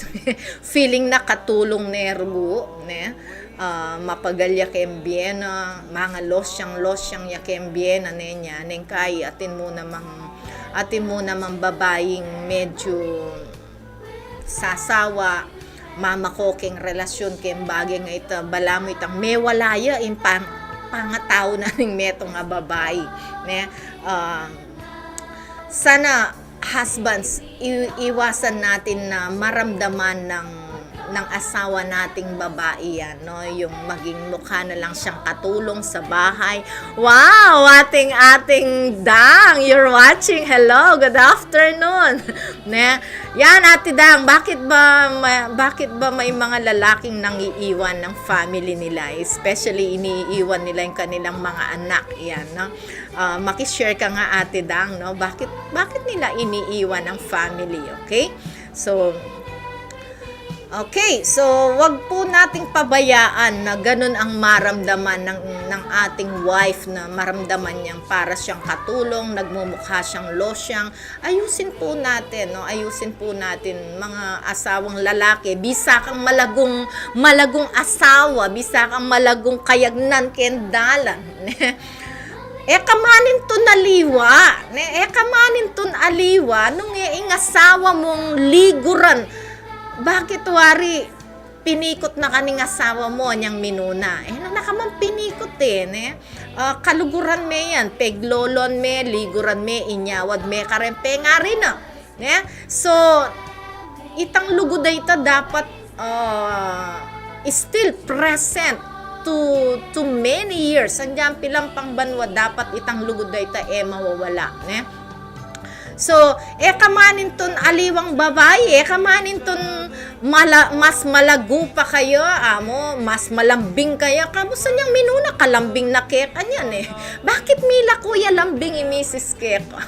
Feeling na katulong ne rugu, ne? Ah, mapagal ya keng bie na, mangalos yang, los yang ya keng bie na, ne, niya. Neng kai, atin mu namang, atin mu namang babaeng medyo sasawa, mamako keng relasyon, keng bage nga ita, balamu itang mewala ya ing pang-, pangatau na ning metung a babai, ne? Ah, sana, husbands, i-, iwasan natin na maramdaman ng, ng asawa nating babae yan, no? Yung maging mukha na lang siyang katulong sa bahay. Wow! Ating, ating Dang, you're watching. Hello, good afternoon. Ne? Yan, Ate Dang, bakit ba ma-, bakit ba may mga lalaking nangiiwan ng family nila? Especially, iniiwan nila yung kanilang mga anak. Yan, no? Ah, maki-share ka nga, Ate Dang, no? Bakit, bakit nila iniiwan ang family, okay? So, okay, so wag po nating pabayaan na ganun ang maramdaman ng, ng ating wife, na maramdaman niyang para siyang katulong, nagmumukha siyang losyang. Ayusin po natin, no? Ayusin po natin, mga asawang lalaki. Bisa kang malagung, malagung asawa, bisa kang malagung kayagnan keng dalan. E ka man intun aliwa, ne? E ka man intun aliwa, nung e ing asawa mung liguran. Bakit wari pinikut na ka ning asawa mu, anyang minuna? E na, na ka man pinikut, e, ne? Ah, kaluguran me yan, peglolon me, liguran me, inyawad me karen pengari na. Ne? So, itang lugud a ita dapat, ah, still present to, to many years. Andiyan pilang pang banwa, dapat itang lugud a ita e mawawala, ne? So, e ka man intun aliwang babai, e ka man intun mala-, mas malagu pa kaya, amu, mas malambing kaya. Kabusan yang minuna, kalambing na keka niyan, e. Bakit milaku ya lambing i misis keka?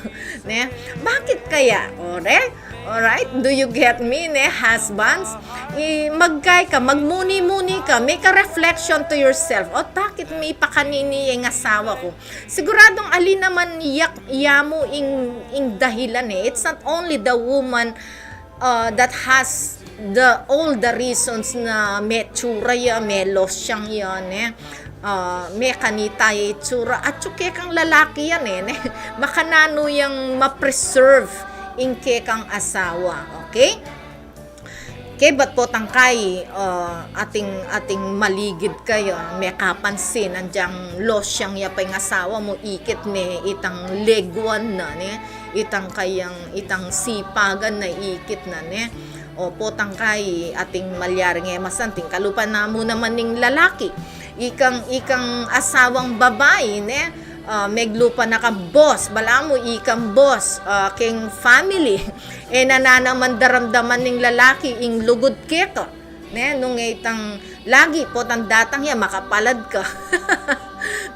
Ne? Bakit kaya? Ore? Alright? Do you get me, ne, husbands? I, magkai ka, magmuni-muni ka, make a reflection to yourself. O, bakit mipakanini ing asawa ku? Siguradung ali naman yak-, yamu ing, ing dahilan, e. It's not only the woman, uh, that has the, all the reasons na metsura ya, melosyang ya, ne? Ah, mekanita ya itsura, atyu kekang lalaki yan, e, ne? Makananu yang ma-preserve ing kekang asawa, okay? Kebat potang kai, ah, ating, ating maligid kaya, mekapansin, anyang losyang ya pa ing asawa mu, ikit me itang leguan na, ne? Itang kayang, itang sipagan na ikit na, ne? O, potang kai, ating malyaring e masanting, kalupa na mu naman ning lalaki. Ikang, ikang asawang babai, ne? Ah, meglupa na kang boss, balamu ikang boss, ah, keng family. E na, na naman daramdaman ning lalaki ing lugud keka, ne? Nung e itang lagi potang datang ya, makapalad ka.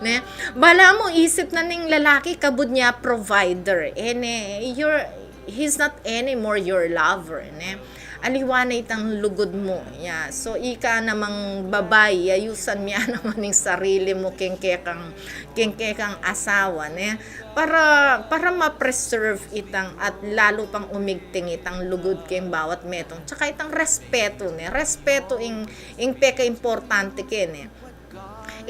Ne? Bala mu, isip na ning lalaki, kabud ne provider. E ne, you're, he's not anymore your lover, ne? Aliwa na itang lugud mu, ya. So, ika namang babai, ayusan mu ya naman ing sarili mu keng kekang, keng kekang asawa, ne? Para, para ma-preserve itang at lalo pang umigting itang lugud keng bawat metung. Tsaka itang respetu, ne? Respetu ing, ing pekaimportante ke, ne?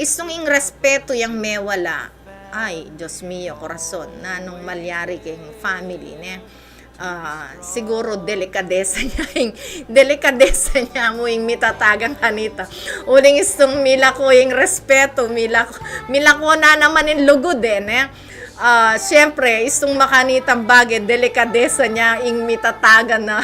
Istung ing respetu yang mewala. Ay, Dios mio, korason, nanung malyari keng family, ne? Ah, siguru delikadesa ne ing, delikadesa ne mu ing mitatagan kanita. Uling istung milako ing respetu, milako, milako na naman ing lugud, e, ne? Ah, siyempre, istung makanitang bage, delikadesa ne ing mitatagan na,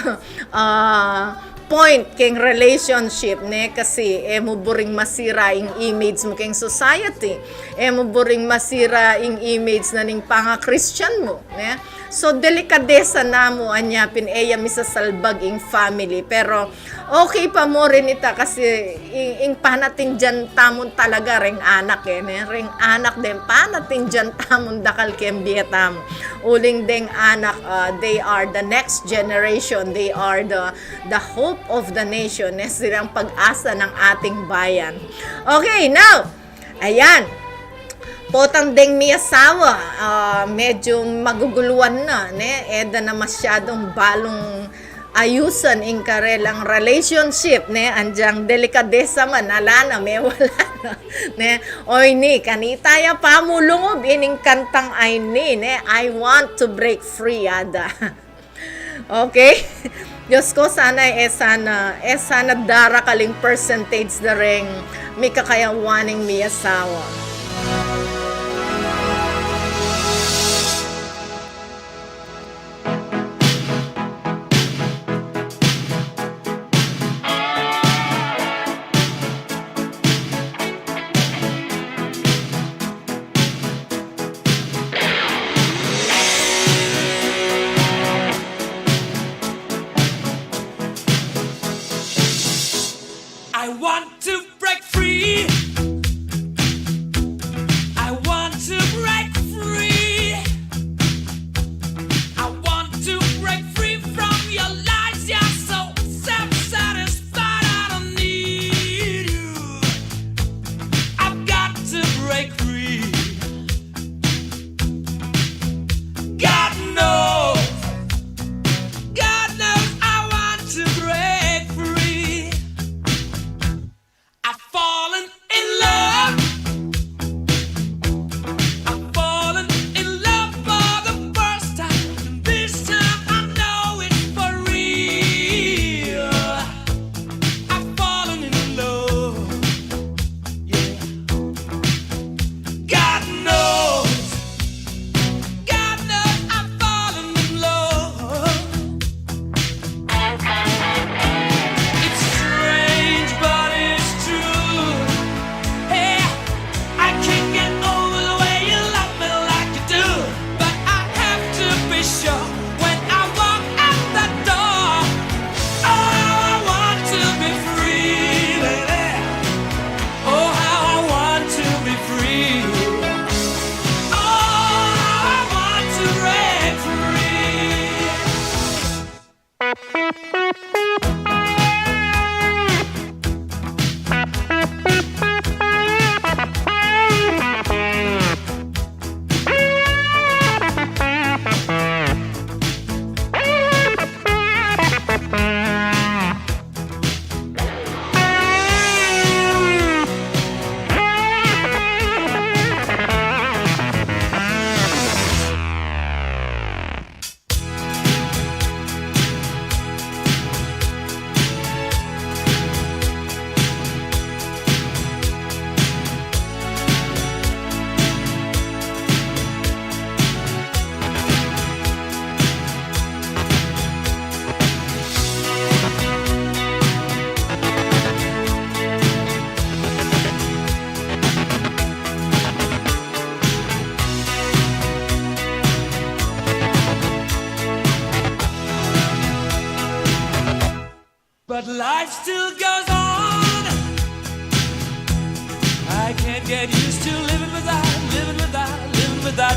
ah, point keng relationship, ne? Kasi e mu buring masira ing image mu keng society, e mu buring masira ing image na ning panga-Christian mu, ne? So, delikadesa na mu, anya pin e ya misasalbag ing family. Pero okay pa mu rin ita kasi ing, ing panatindian tamun talaga reng anak, e, ne? Reng anak deng panatindian tamun dakal keng bie tamu. Uling deng anak, ah, they are the next generation, they are the, the hope of the nation, ne? Silang pag-asa ng ating bayan. Okay, now, ayan. Potang deng miyasawa, ah, medyo maguguluan na, ne? E da na masyadung balung ayusan ing karelang relationship, ne? Anyang delikadesa man, ala na, mewala na, ne? Oy ni, kanita ya pamulungub ining kantang Ay Ni, ne? I want to break free, ada. Okay? Diyos ko, sana, e sana, e sana darakal ing percentage da reng mikakayawan ning miyasawa. I want to break free.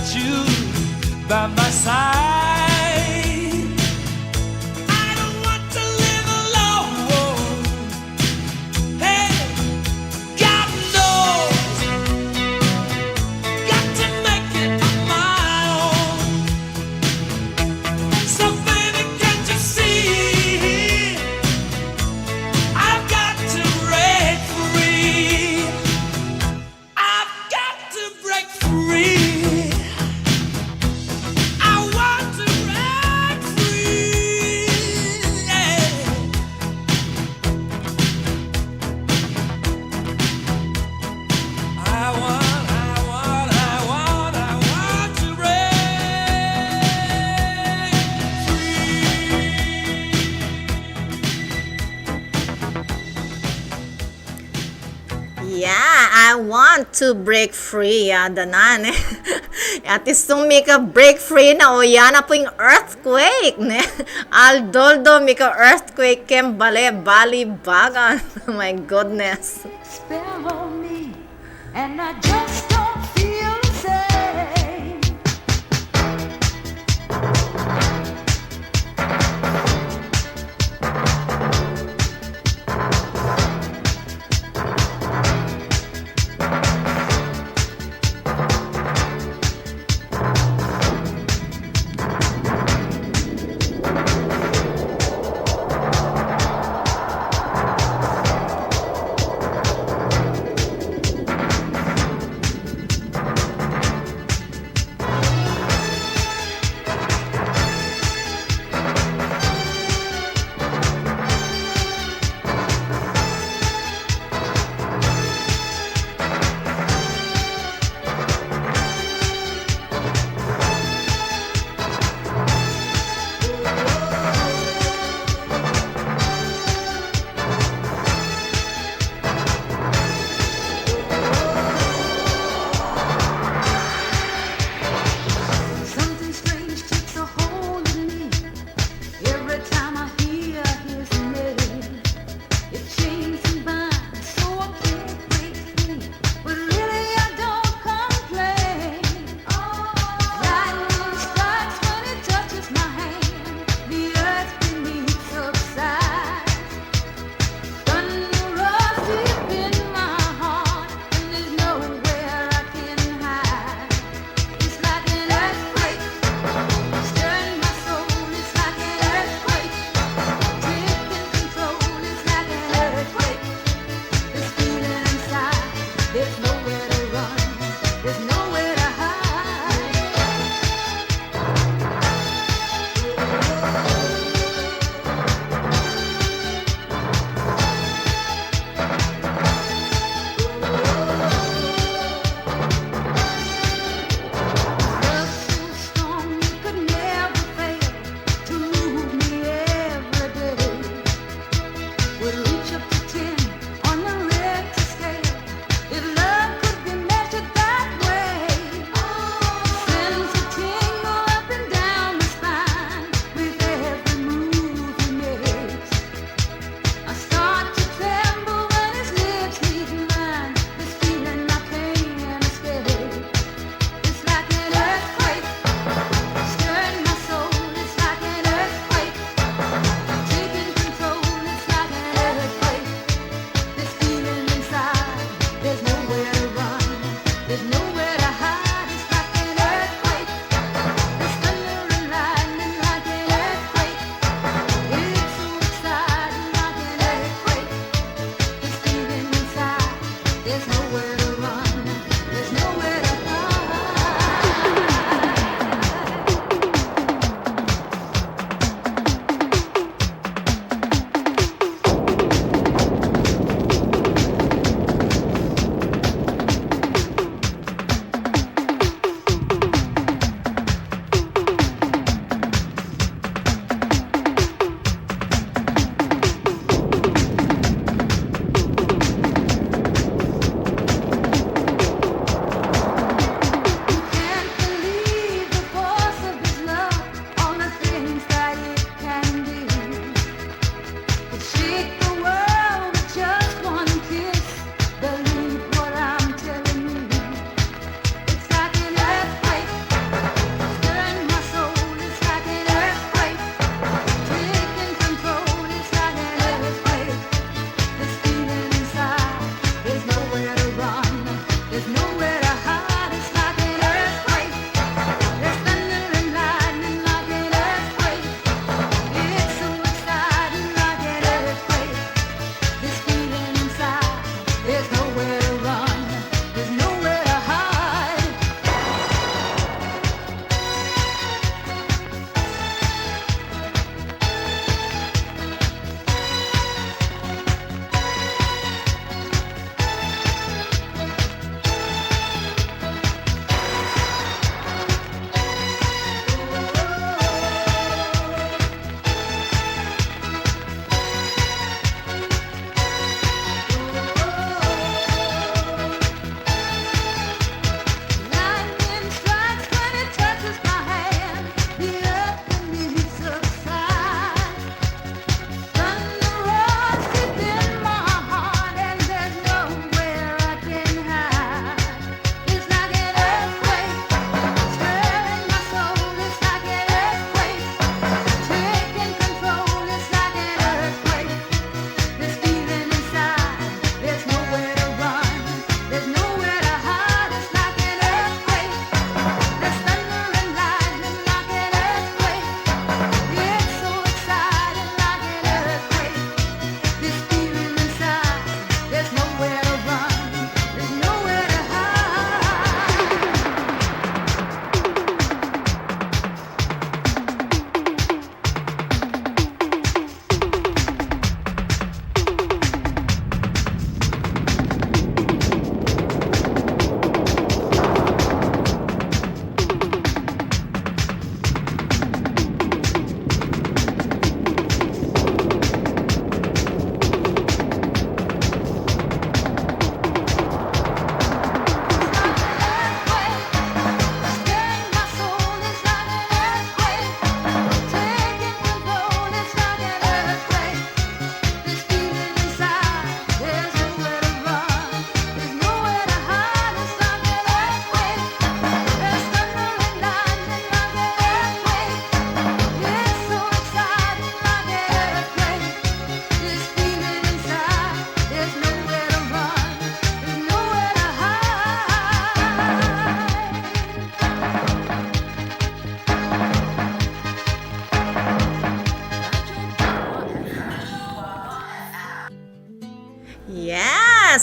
You by my side. I don't want to live alone. Hey, God knows, got to make it on my own. So baby, can't you see? I've got to break free. I've got to break free. I want to break free. Yeah. I want, I want, I want, I want to break free. Yeah, I want to break free. Ya, danan, e. At istung mika-break free na, o, ya na pu ing earthquake, ne? Aldo-aldo mika-earthquake, keng bale balibagan. My goodness. Spell on me, and I just don't feel the same.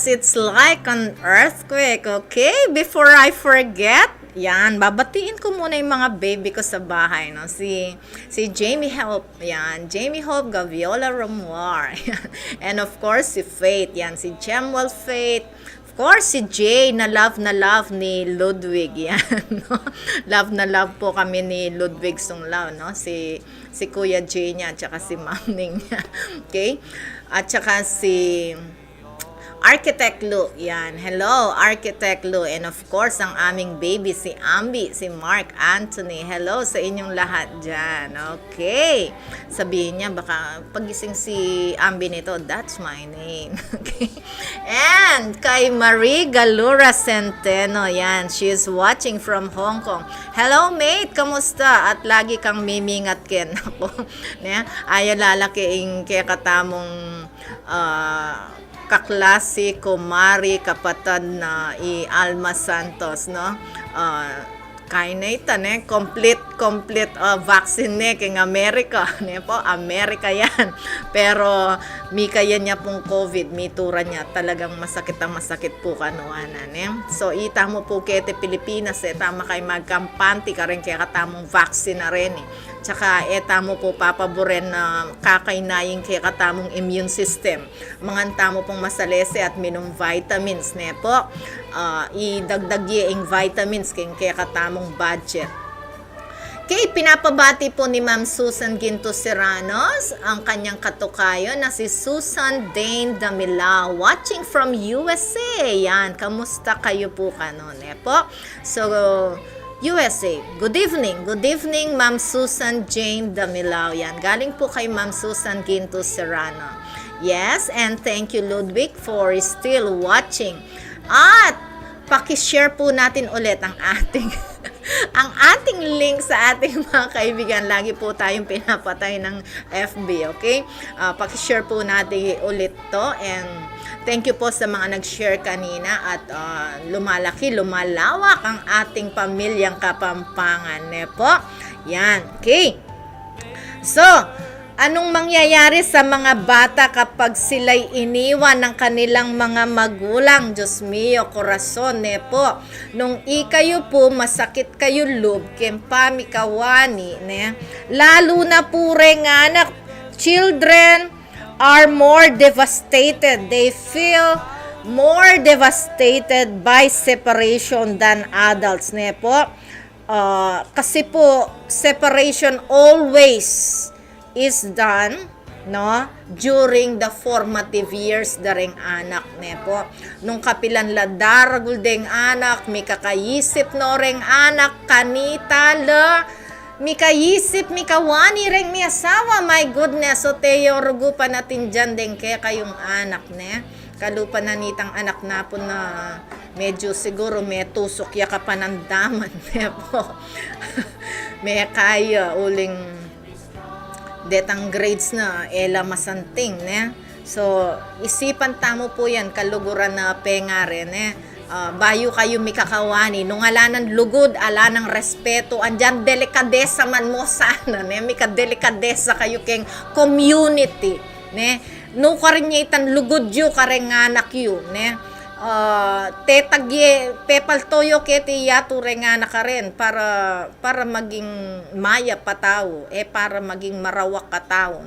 It's like an earthquake, okay? Before I forget, yan, babatiin ko muna yung mga baby ko sa bahay, no? Si, si Jamie Hope, yan. Jamie Hope, Gaviola Romuar. And of course, si Faith, yan. Si Jemwell Faith. Of course, si Jay, na love na love ni Ludwig, yan. No? Love na love po kami ni Ludwig Sunglaw, no? Si, si Kuya Jay niya, tsaka si Ma'am Ning niya. Okay? At saka si Architect Lou, yan. Hello, Architect Lou. And of course, ang aming baby, si Ambi, si Mark Anthony. Hello sa inyong lahat dyan. Okay. Sabihin niya, baka pagising si Ambi nito, "That's my name." Okay. And kay Marie Galura Centeno, yan. She is watching from Hong Kong. "Hello, mate. Kamusta? At lagi kang mimingat ken." Ako, ne? Aya lalaki ing kekatamung ah, kaklase, kumari, kapatad na i Alma Santos, no? Ah, kaya na ita, ne? Complete, complete, ah, vaccine ne king Amerika, ne po? Amerika yan. Pero mikayan ya pung COVID, mitura ya, talagang masakit a masakit pu kanu ana, ne? So, ita mu pu keti Pilipinas, e tamu kaya magkampante kareng kekatamung vaccine a reni. Tsaka e tamu pu papaburen na kakainayin kekatamung immune system. Mangan tamu pung masalese at minum vitamins, ne po? Ah, idagdag ye ing vitamins king kekatamung budget. Okay, pinapabati po ni Ma'am Susan Ginto Serranos ang kanyang katukayo na si Susan Dane Damilao, watching from U S A. Yan, kamusta kayo po kanu, ne po? So, U S A. Good evening. Good evening, Ma'am Susan Jane Damilao. Yan. Galing po kay Ma'am Susan Ginto Serrano. Yes, and thank you, Ludwig, for still watching. At pakishare po natin ulit ang ating ang ating link sa ating mga kaibigan. Lagi po tayong pinapatay ng F B, okay? Ah, pakishare po natin ulit to. And thank you po sa mga nag-share kanina at, ah, lumalaki, lumalawak ang ating pamilyang Kapampangan, ne po? Yan, okay. So, anong mangyayari sa mga bata kapag sila'y iniwan ng kanilang mga magulang? Diyos mio, korason, ne po? Nung ikayu pu, masakit kayu lub, keng pamikawani, ne? Lalu na pu reng anak, children are more devastated. They feel more devastated by separation than adults, ne po? Ah, kasi po, separation always is done, no, during the formative years da reng anak, ne po. Nung kapilan la daragul deng anak, mikakaisip no reng anak, kanita la, mikayisip, mikawani reng miyasawa. My goodness, o teyo, rugu pa natin dyan deng kekayung anak, ne? Kalupa na nitang anak napun na medyo siguro metusuk ya kapanandaman, ne po? Mekaya, uling detang grades na, e la masanting, ne? So, isipan tamu pu yan, kaluguran na pengari, ne? Ah, bayu kayu mikakawani, nung ala nang lugud, ala nang respetu, andyan delikadesa man mu sana, ne? Mikadelikadesa kayu keng community, ne? Nukarin ya itang lugud yu kareng anak yu, ne? Ah, tetag ye, pepalto yu keti yatu reng anak karen para, para maging mayap a tau, e para maging marawak a tau.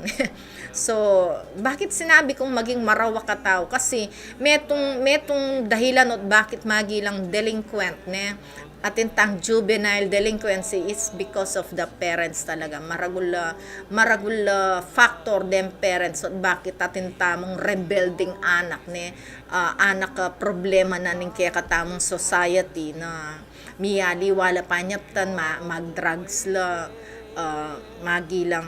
So, bakit sinabi kong maging marawak a tau? Kasi metung, metung dahilan ot bakit magilang delinquent, ne? Atin tang juvenile delinquency is because of the parents talaga. Maragul a, maragul a factor deng parents ot bakit atin tamung rebelding anak, ne? Ah, anak a problema na ning kekatamung society na miyaliwa la panyaptan, ma-, mag-drugs la, ah, magilang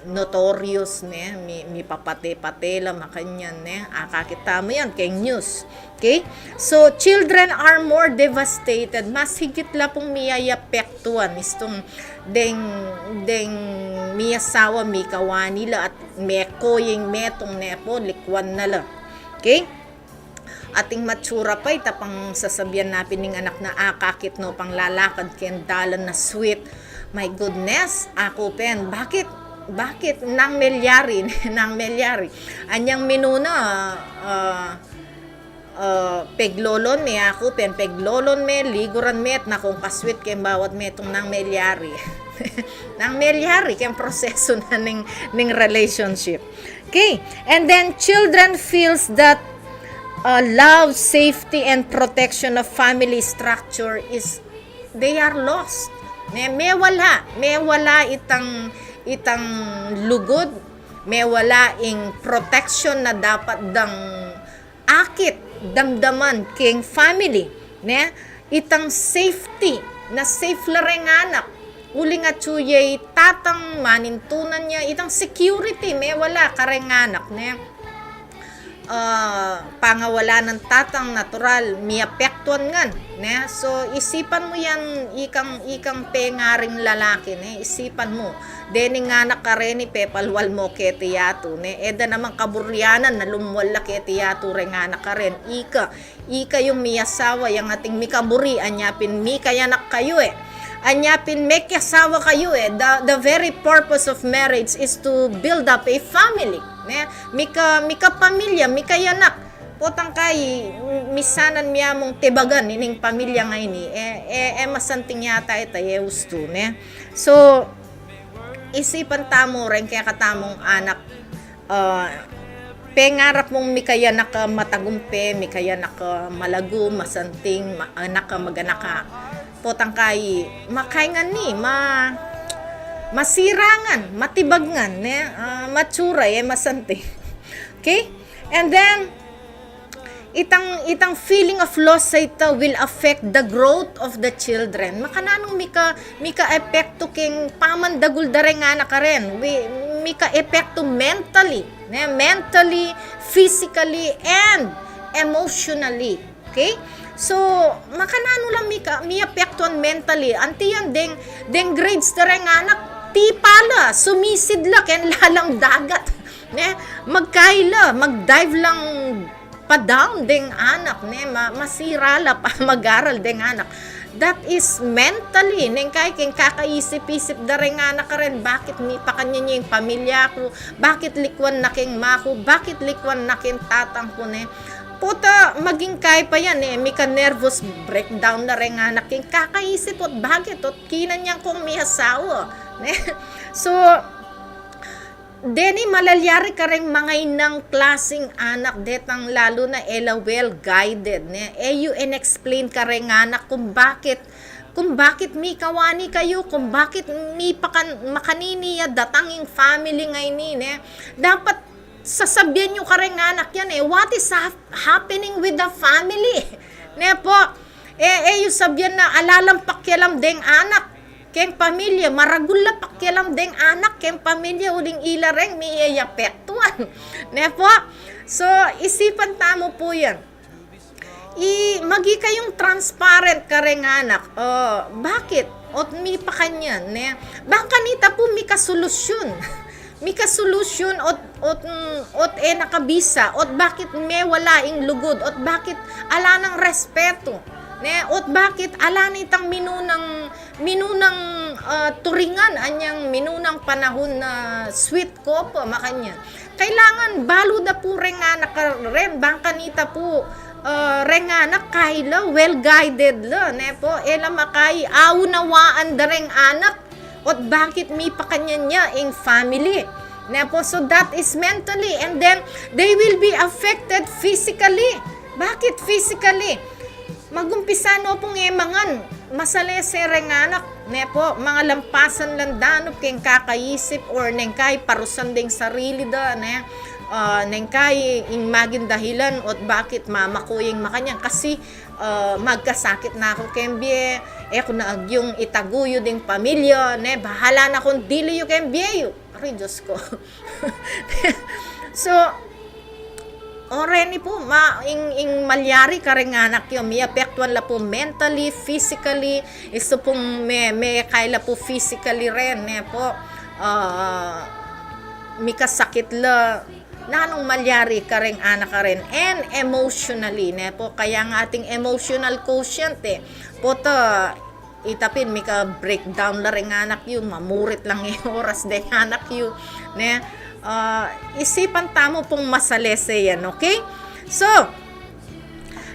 notorious, ne? Mi-, mipapate-pate la, makanyan, ne? Akakit tamu yan keng news. Okay? So, children are more devastated. Mas higit la pung miyayapektuan, istung deng, deng miyasawa, mikawani la at meko yeng metung, ne po, likwan na la. Okay? Ating matsura pa, ita pang sasabian na pin ning anak na akakit no pang lalakad keng dalan na sweet. My goodness, aku pin, bakit, bakit nang melyari, nang melyari? Anyang minuna, ah, ah, peglolon me aku, pen peglolon me, liguran me, at nakung kaswit keng bawat metung nang melyari. Nang melyari keng prosesu na ning, ning relationship. Okay, and then children feels that, uh, love, safety, and protection of family structure is, they are lost. Ne, mewala, mewala itang, itang lugud, mewala ing protection na dapat dang akit, damdaman keng family, ne? Itang safety, na safe la reng anak. Uling atyu yeng tatang, manintunan ya, itang security, mewala kareng anak, ne? Ah, pangawala nang tatang, natural, miapektuan ngan, ne? So, isipan mu yan, ikang, ikang pengaring lalaki, ne? Isipan mu. Dening anak kareni, pepalwal mu keti yatu, ne? E da namang kaburianan na lumwal la keti yatu reng anak karen. Ika, ika yung miyasawa, yang ating mikaburi, anya pin mikayanak kayu e. Anya pin mekiasawa kayu e. The, the very purpose of marriage is to build up a family, ne? Mika, mikapamilya, mikayanak. Potang kai, misanan mi amung tibagan ining pamilya ngeni. E, e, e masanting yata ita, e ustu, ne? So, isipan tamu reng kekatamung anak, ah, pengarap mung mikayanak a matagumpe, mikayanak a malagu, masanting, ma-, anak a maganaka. Potang kai, makaingan ni, ma-, masirangan, matibag ngan, ne? Ah, matsura, e masanting. Okay? And then, itang, itang feeling of loss sa ita will affect the growth of the children. Makananung mika, mika-epektu keng pamandagul da reng anak karen. Wi-, mika-epektu mentally, ne? Mentally, physically, and emotionally. Okay? So, makananu la mika, miapektuan mentally. Anti yan, deng, deng grades da reng anak, tipa la, sumisid la, keng lalang dagat. Ne? Magkaila, mag-dive lang pa-down deng anak, ne? Ma-, masira la pamag-aral deng anak. That is mentally, neng kai keng kakaisip-isip da reng anak karen, bakit mipakanyan ya ing pamilya ku, bakit likuan na keng ma ku, bakit likuan na keng tatang ku, ne? Pota, maging kai pa yan, e, mika-nervous breakdown na reng anak keng kakaisip, ot bakit, ot kinanyan kung miyasawa, ne? So, deni malalyari kareng mangainang klasing anak, detang lalu na e la well guided, ne? E yu in-explain kareng anak kung bakit, kung bakit mikawani kayu, kung bakit mipakan-, makanini ya datang ing family ngeni, ne? Dapat sasabyan yu kareng anak yan, e, what is hap-, happening with the family? Ne po? E, e yu sabyan na ala lang pakialam deng anak keng pamilya, maragul la pakialam deng anak keng pamilya, uling ila reng miapektuan. Ne po? So, isipan tamu pu yan. I, magi kayung transparent kareng anak. O, bakit? Ot mipakanyan, ne? Bang kanita pu mika-solution. Mika-solution, ot, ot, mm, ot e na kabisa, ot bakit mewala ing lugud, ot bakit ala nang respetu, ne? Ot bakit ala na itang minunang, minunang, ah, turingan, anyang minunang panahun na sweet couple, makanyan. Kailangan balu da pu reng anak karen, bang kanita pu, ah, reng anak kaila, well guided la, ne po? E la makai, aunawaan da reng anak ot bakit mipakanyan ya ing family. Ne po? So that is mentally, and then they will be affected physically. Bakit physically? Magumpisa no pung e mangan, masalese reng anak, ne po, mangalampasan lang danup keng kakaisip, or neng kai parusan deng sarili da, ne? Ah, neng kai ing maging dahilan ot bakit mamaku ya ing makanyan, kasi, ah, magkasakit na ku keng bie, e ku na agyung itaguyud ing pamilya, ne? Bahala na kung dili yu keng bie yu. Aray, Diyos ko. So, o reni pu, ma-, ing, ing malyari kareng anak yu, miapektuan la pu mentally, physically, isu pung me-, mekaila pu physically ren, ne po, ah, mikasakit la, nanung malyari kareng anak karen, and emotionally, ne po, kaya nga ating emotional quotient, e, pota, ita pin mika-breakdown la reng anak yu, mamurit lang e oras deng anak yu, ne? Ah, isipan tamu pung masalese yan, okay? So,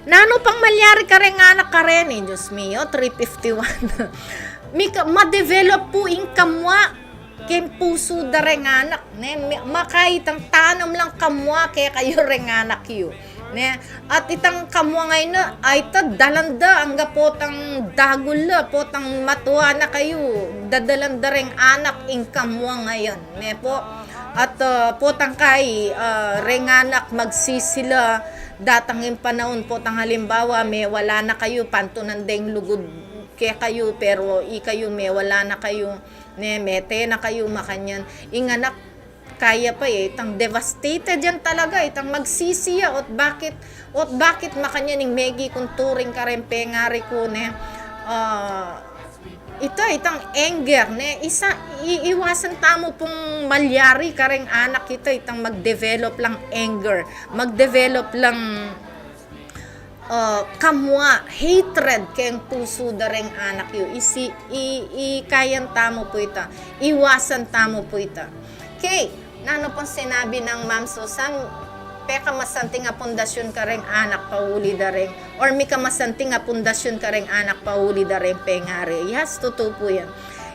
Nanu pang malyari kareng anak kareni, Diyos mio, three fifty-one. Mika, ma-develop pu ing kamua keng pusu da reng anak, ne? Mi-, makaitang tanam lang kamua kekayu reng anak yu, ne? At itang kamua ngeni, ay ta, dalan da, angga potang dagul la, potang matua na kayu, dadalan da reng anak ing kamua ngeni, ne po? At, ah, potang kai, ah, reng anak magsisi la, datang ing panaun, potang halimbawa, mewala na kayu, pantunan deng lugud kekayu, pero ikayu mewala na kayu, ne, mete na kayu, makanyan. Ing anak, kaya pa, e, itang devastated yan talaga, itang magsisi ya, ot bakit, ot bakit makanyan ing megi kung turing kareng pengari ku, ne? Ah, ita, itang anger, ne? Isa, i-, iwasan tamu pung malyari kareng anak ita, itang mag-develop lang anger, mag-develop lang, ah, kamua, hatred keng pusu da reng anak yu. Isi, i-, ikayan tamu pu ita, iwasan tamu pu ita. Okay, nanu pung sinabi nang Ma'am Susan, pekamasanting a pundasyun kareng anak pauli da reng, or mikamasanting a pundasyun kareng anak pauli da reng pengari. Yes, tutu pu yan.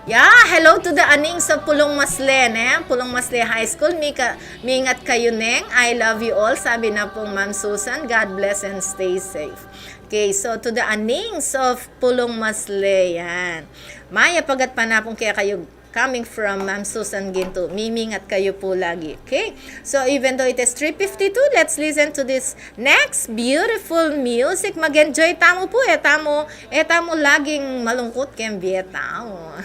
Yeah, hello to the anings of Pulong Masle, ne? Pulong Masle High School, mika-, mingat kayu, neng. I love you all, sabi na pung Ma'am Susan. God bless and stay safe. Okay, so to the anings of Pulong Masle, yan. Mayap a gatpanapun kekayu, coming from Ma'am Susan Ginto. Mimingat kayu pu lagi. Okay? So, even though it is three fifty-two, let's listen to this next beautiful music. Mag-enjoy tamu pu, e tamu, e tamu laging malungkut keng bie tamu.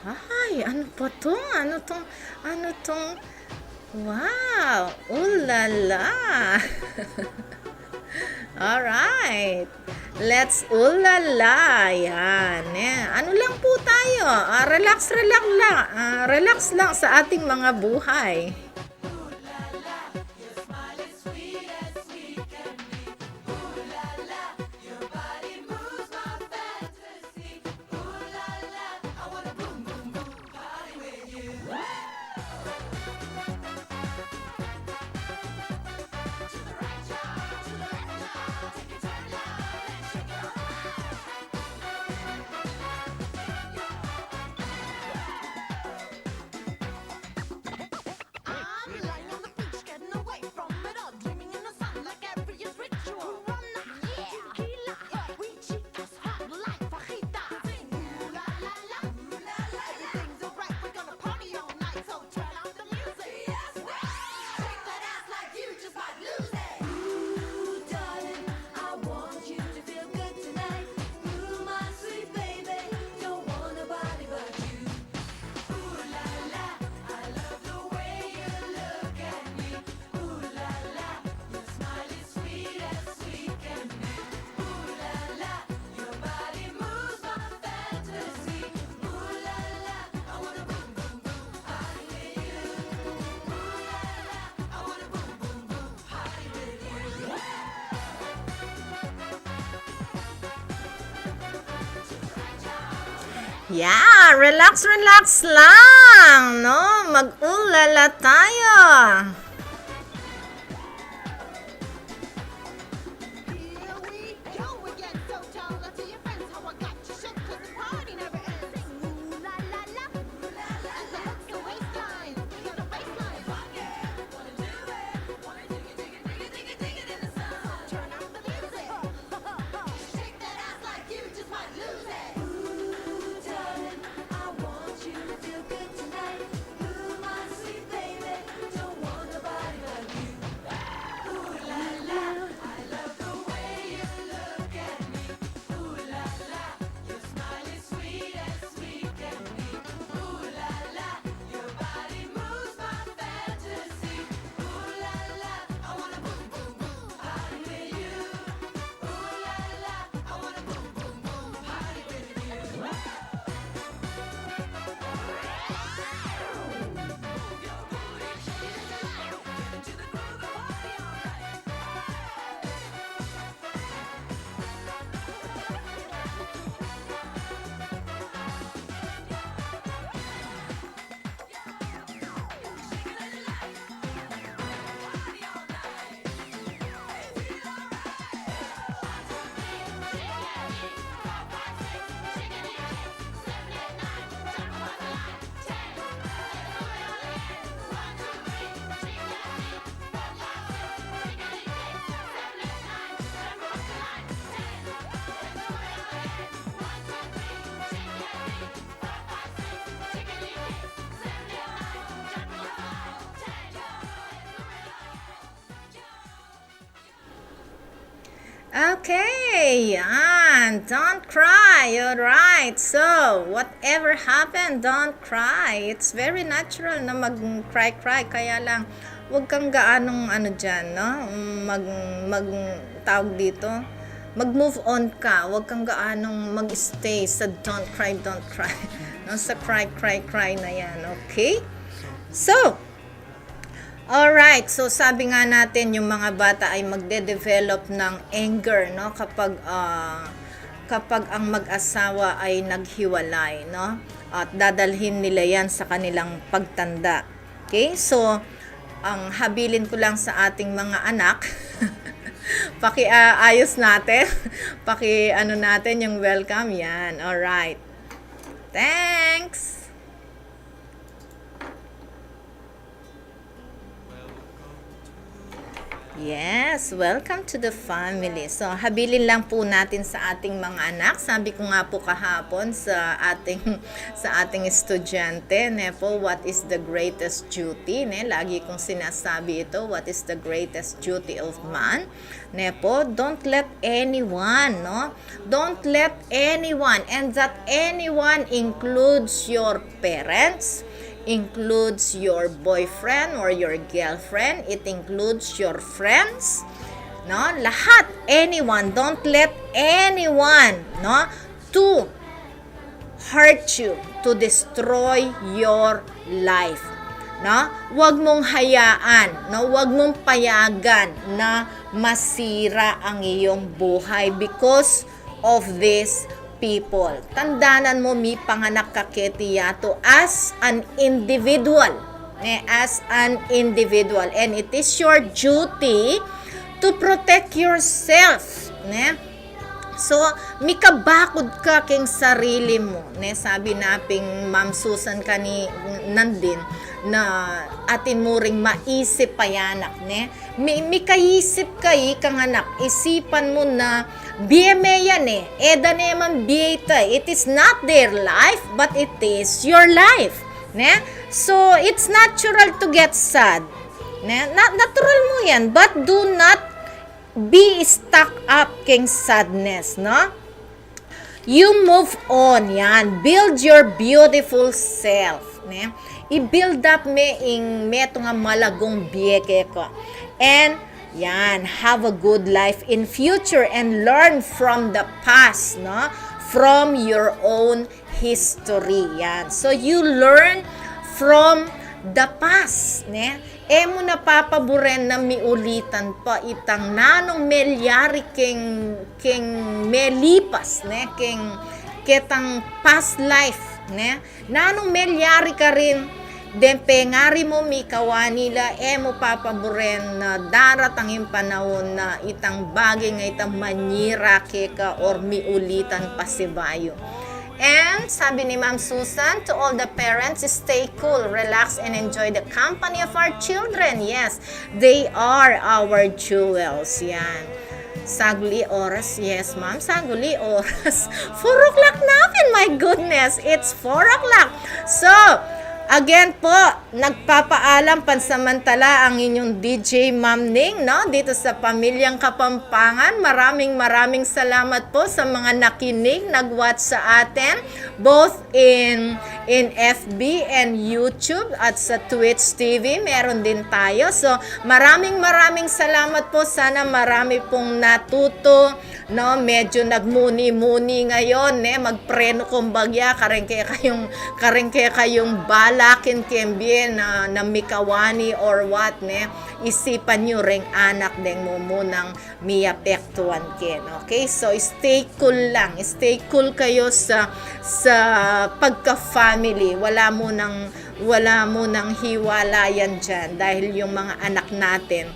Ay, ano pa 'to? Ano 'tong, ano 'tong, wow! Ulala! Alright. Let's ulala. Yan. Eh. Ano lang po tayo? Ah, relax, relax lang. Ah, relax lang sa ating mga buhay. I'm lying on the beach, getting away from it all, dreaming in the sun like every is ritual. Corona, yeah, tequila, yeah, we chicas hot like fajita. Sing, ooh la la la, ooh la la la. Everything's alright, we're gonna party all night, so turn off the music. Yes, we shake that ass like you just might lose it. Ooh, darling, I want you to feel good tonight. Ooh, my sweet baby, don't want nobody but you. Ooh la la, I love the way you look at me. Ooh la la, your smile is sweet as sweet can be. Ooh la la, your body moves my fantasy. Ooh la la, I wanna boom boom boom party with you. Ooh la la, I wanna boom boom boom. Yeah, relax, relax lang, no? Mag-ulala tayo. Here we go again. So tell that to your friends how I got you shook, 'cause the party never ends. Sing ooh la la la, ooh la la la. The hooks, the waistline, the baseline. Wanna do it, wanna dig it, dig it, dig it, dig it, dig it in the sun. Turn up the music. Shake that ass like you just might lose it. Ooh, darling, I want you to feel good tonight. Ooh, my sweet baby, don't want nobody Okay, yan. Don't cry. All right. So, whatever happened, don't cry. It's very natural na mag-cry-cry. Kaya lang, wag kang gaanong ano dyan, no? Mag, mag, tawag dito, mag-move on ka. Wag kang gaanong mag-stay sa don't cry, don't cry. No? Sa cry, cry, cry na yan. Okay? So, alright, so sabi nga natin, yung mga bata ay magde-develop ng anger, no? Kapag, ah, kapag ang mag-asawa ay naghiwalay, no? At dadalhin nila yan sa kanilang pagtanda. Okay, so, ang habilin ko lang sa ating mga anak, pakiayos natin, paki ano natin yung welcome, yan. Alright. Thanks! Yes, welcome to the family. So, habilin lang po natin sa ating mga anak. Sabi ko nga po kahapon sa ating sa ating estudyante, ne po, what is the greatest duty, ne? Lagi kong sinasabi ito, what is the greatest duty of man? Ne po, don't let anyone, no? Don't let anyone, and that anyone includes your parents, includes your boyfriend or your girlfriend, it includes your friends, no? Lahat, anyone, don't let anyone, no, to hurt you, to destroy your life, no? Huwag mong hayaan, no? Huwag mong payagan na masira ang iyong buhay because of these people. Tandanan mo, mipanganak ka keti yatu as an individual, ne, as an individual, and it is your duty to protect yourself, ne? So, mikabakud ka keng sarili mo, ne? Sabi na pin Ma'am Susan kani Nandin na atin mu ring maisip a anak, ne? Mi, mikaisip ka, ikang anak, isipan mu na bie me yan e, e da ne man bie ita. It is not their life, but it is your life, ne? So, it's natural to get sad, ne? Na, natural mu yan, but do not be stuck up keng sadness, no? You move on, yan. Build your beautiful self, ne? I-build up me ing metung a malagung bie keka. And, yan, have a good life in future and learn from the past, no? From your own history, yan. So, you learn from the past, ne? E mu na papaburen na miulitan pa itang nanung melyari keng, keng melipas, ne? Keng, ketang past life, ne? Nanung melyari karin, deng pengari mu mikawani la, e mu papaburen na daratang ing panaun na itang bage nga ita manyira keka or miulitan pa sibayu. And sabi ni Ma'am Susan, to all the parents, stay cool, relax, and enjoy the company of our children. Yes, they are our jewels. Yan. Saguli oras. Yes, ma'am. Saguli oras. Four o'clock na pin. My goodness, it's four o'clock. So, again po, nagpapaalam pansamantala ang inyong D J Ma'am Ning, no? Dito sa Pamilyang Kapampangan. Maraming, maraming salamat po sa mga nakinig, nag-watch sa atin, both in, in F B and YouTube at sa Twitch T V. Meron din tayo. So, maraming, maraming salamat po. Sana marami pong natuto, no? Medyo nagmuni-muni ngayon, ne? Magpreno kumbagya, kareng kekayung, kareng kekayung balakin keng bie na, na mikawani or what, ne? Isipan yu reng anak deng mumunang miapektuan ken. Okay? So, stay cool lang. Stay cool kayo sa, sa pagka-family. Wala munang, wala munang hiwalayan diyan dahil yung mga anak natin,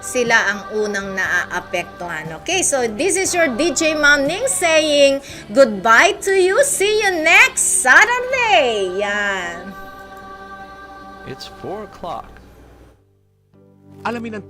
sila ang unang naaapektuhan. Okay, so this is your D J Ma'am Ning saying goodbye to you. See you next Saturday. Yan. It's four o'clock. Alamin ang tamang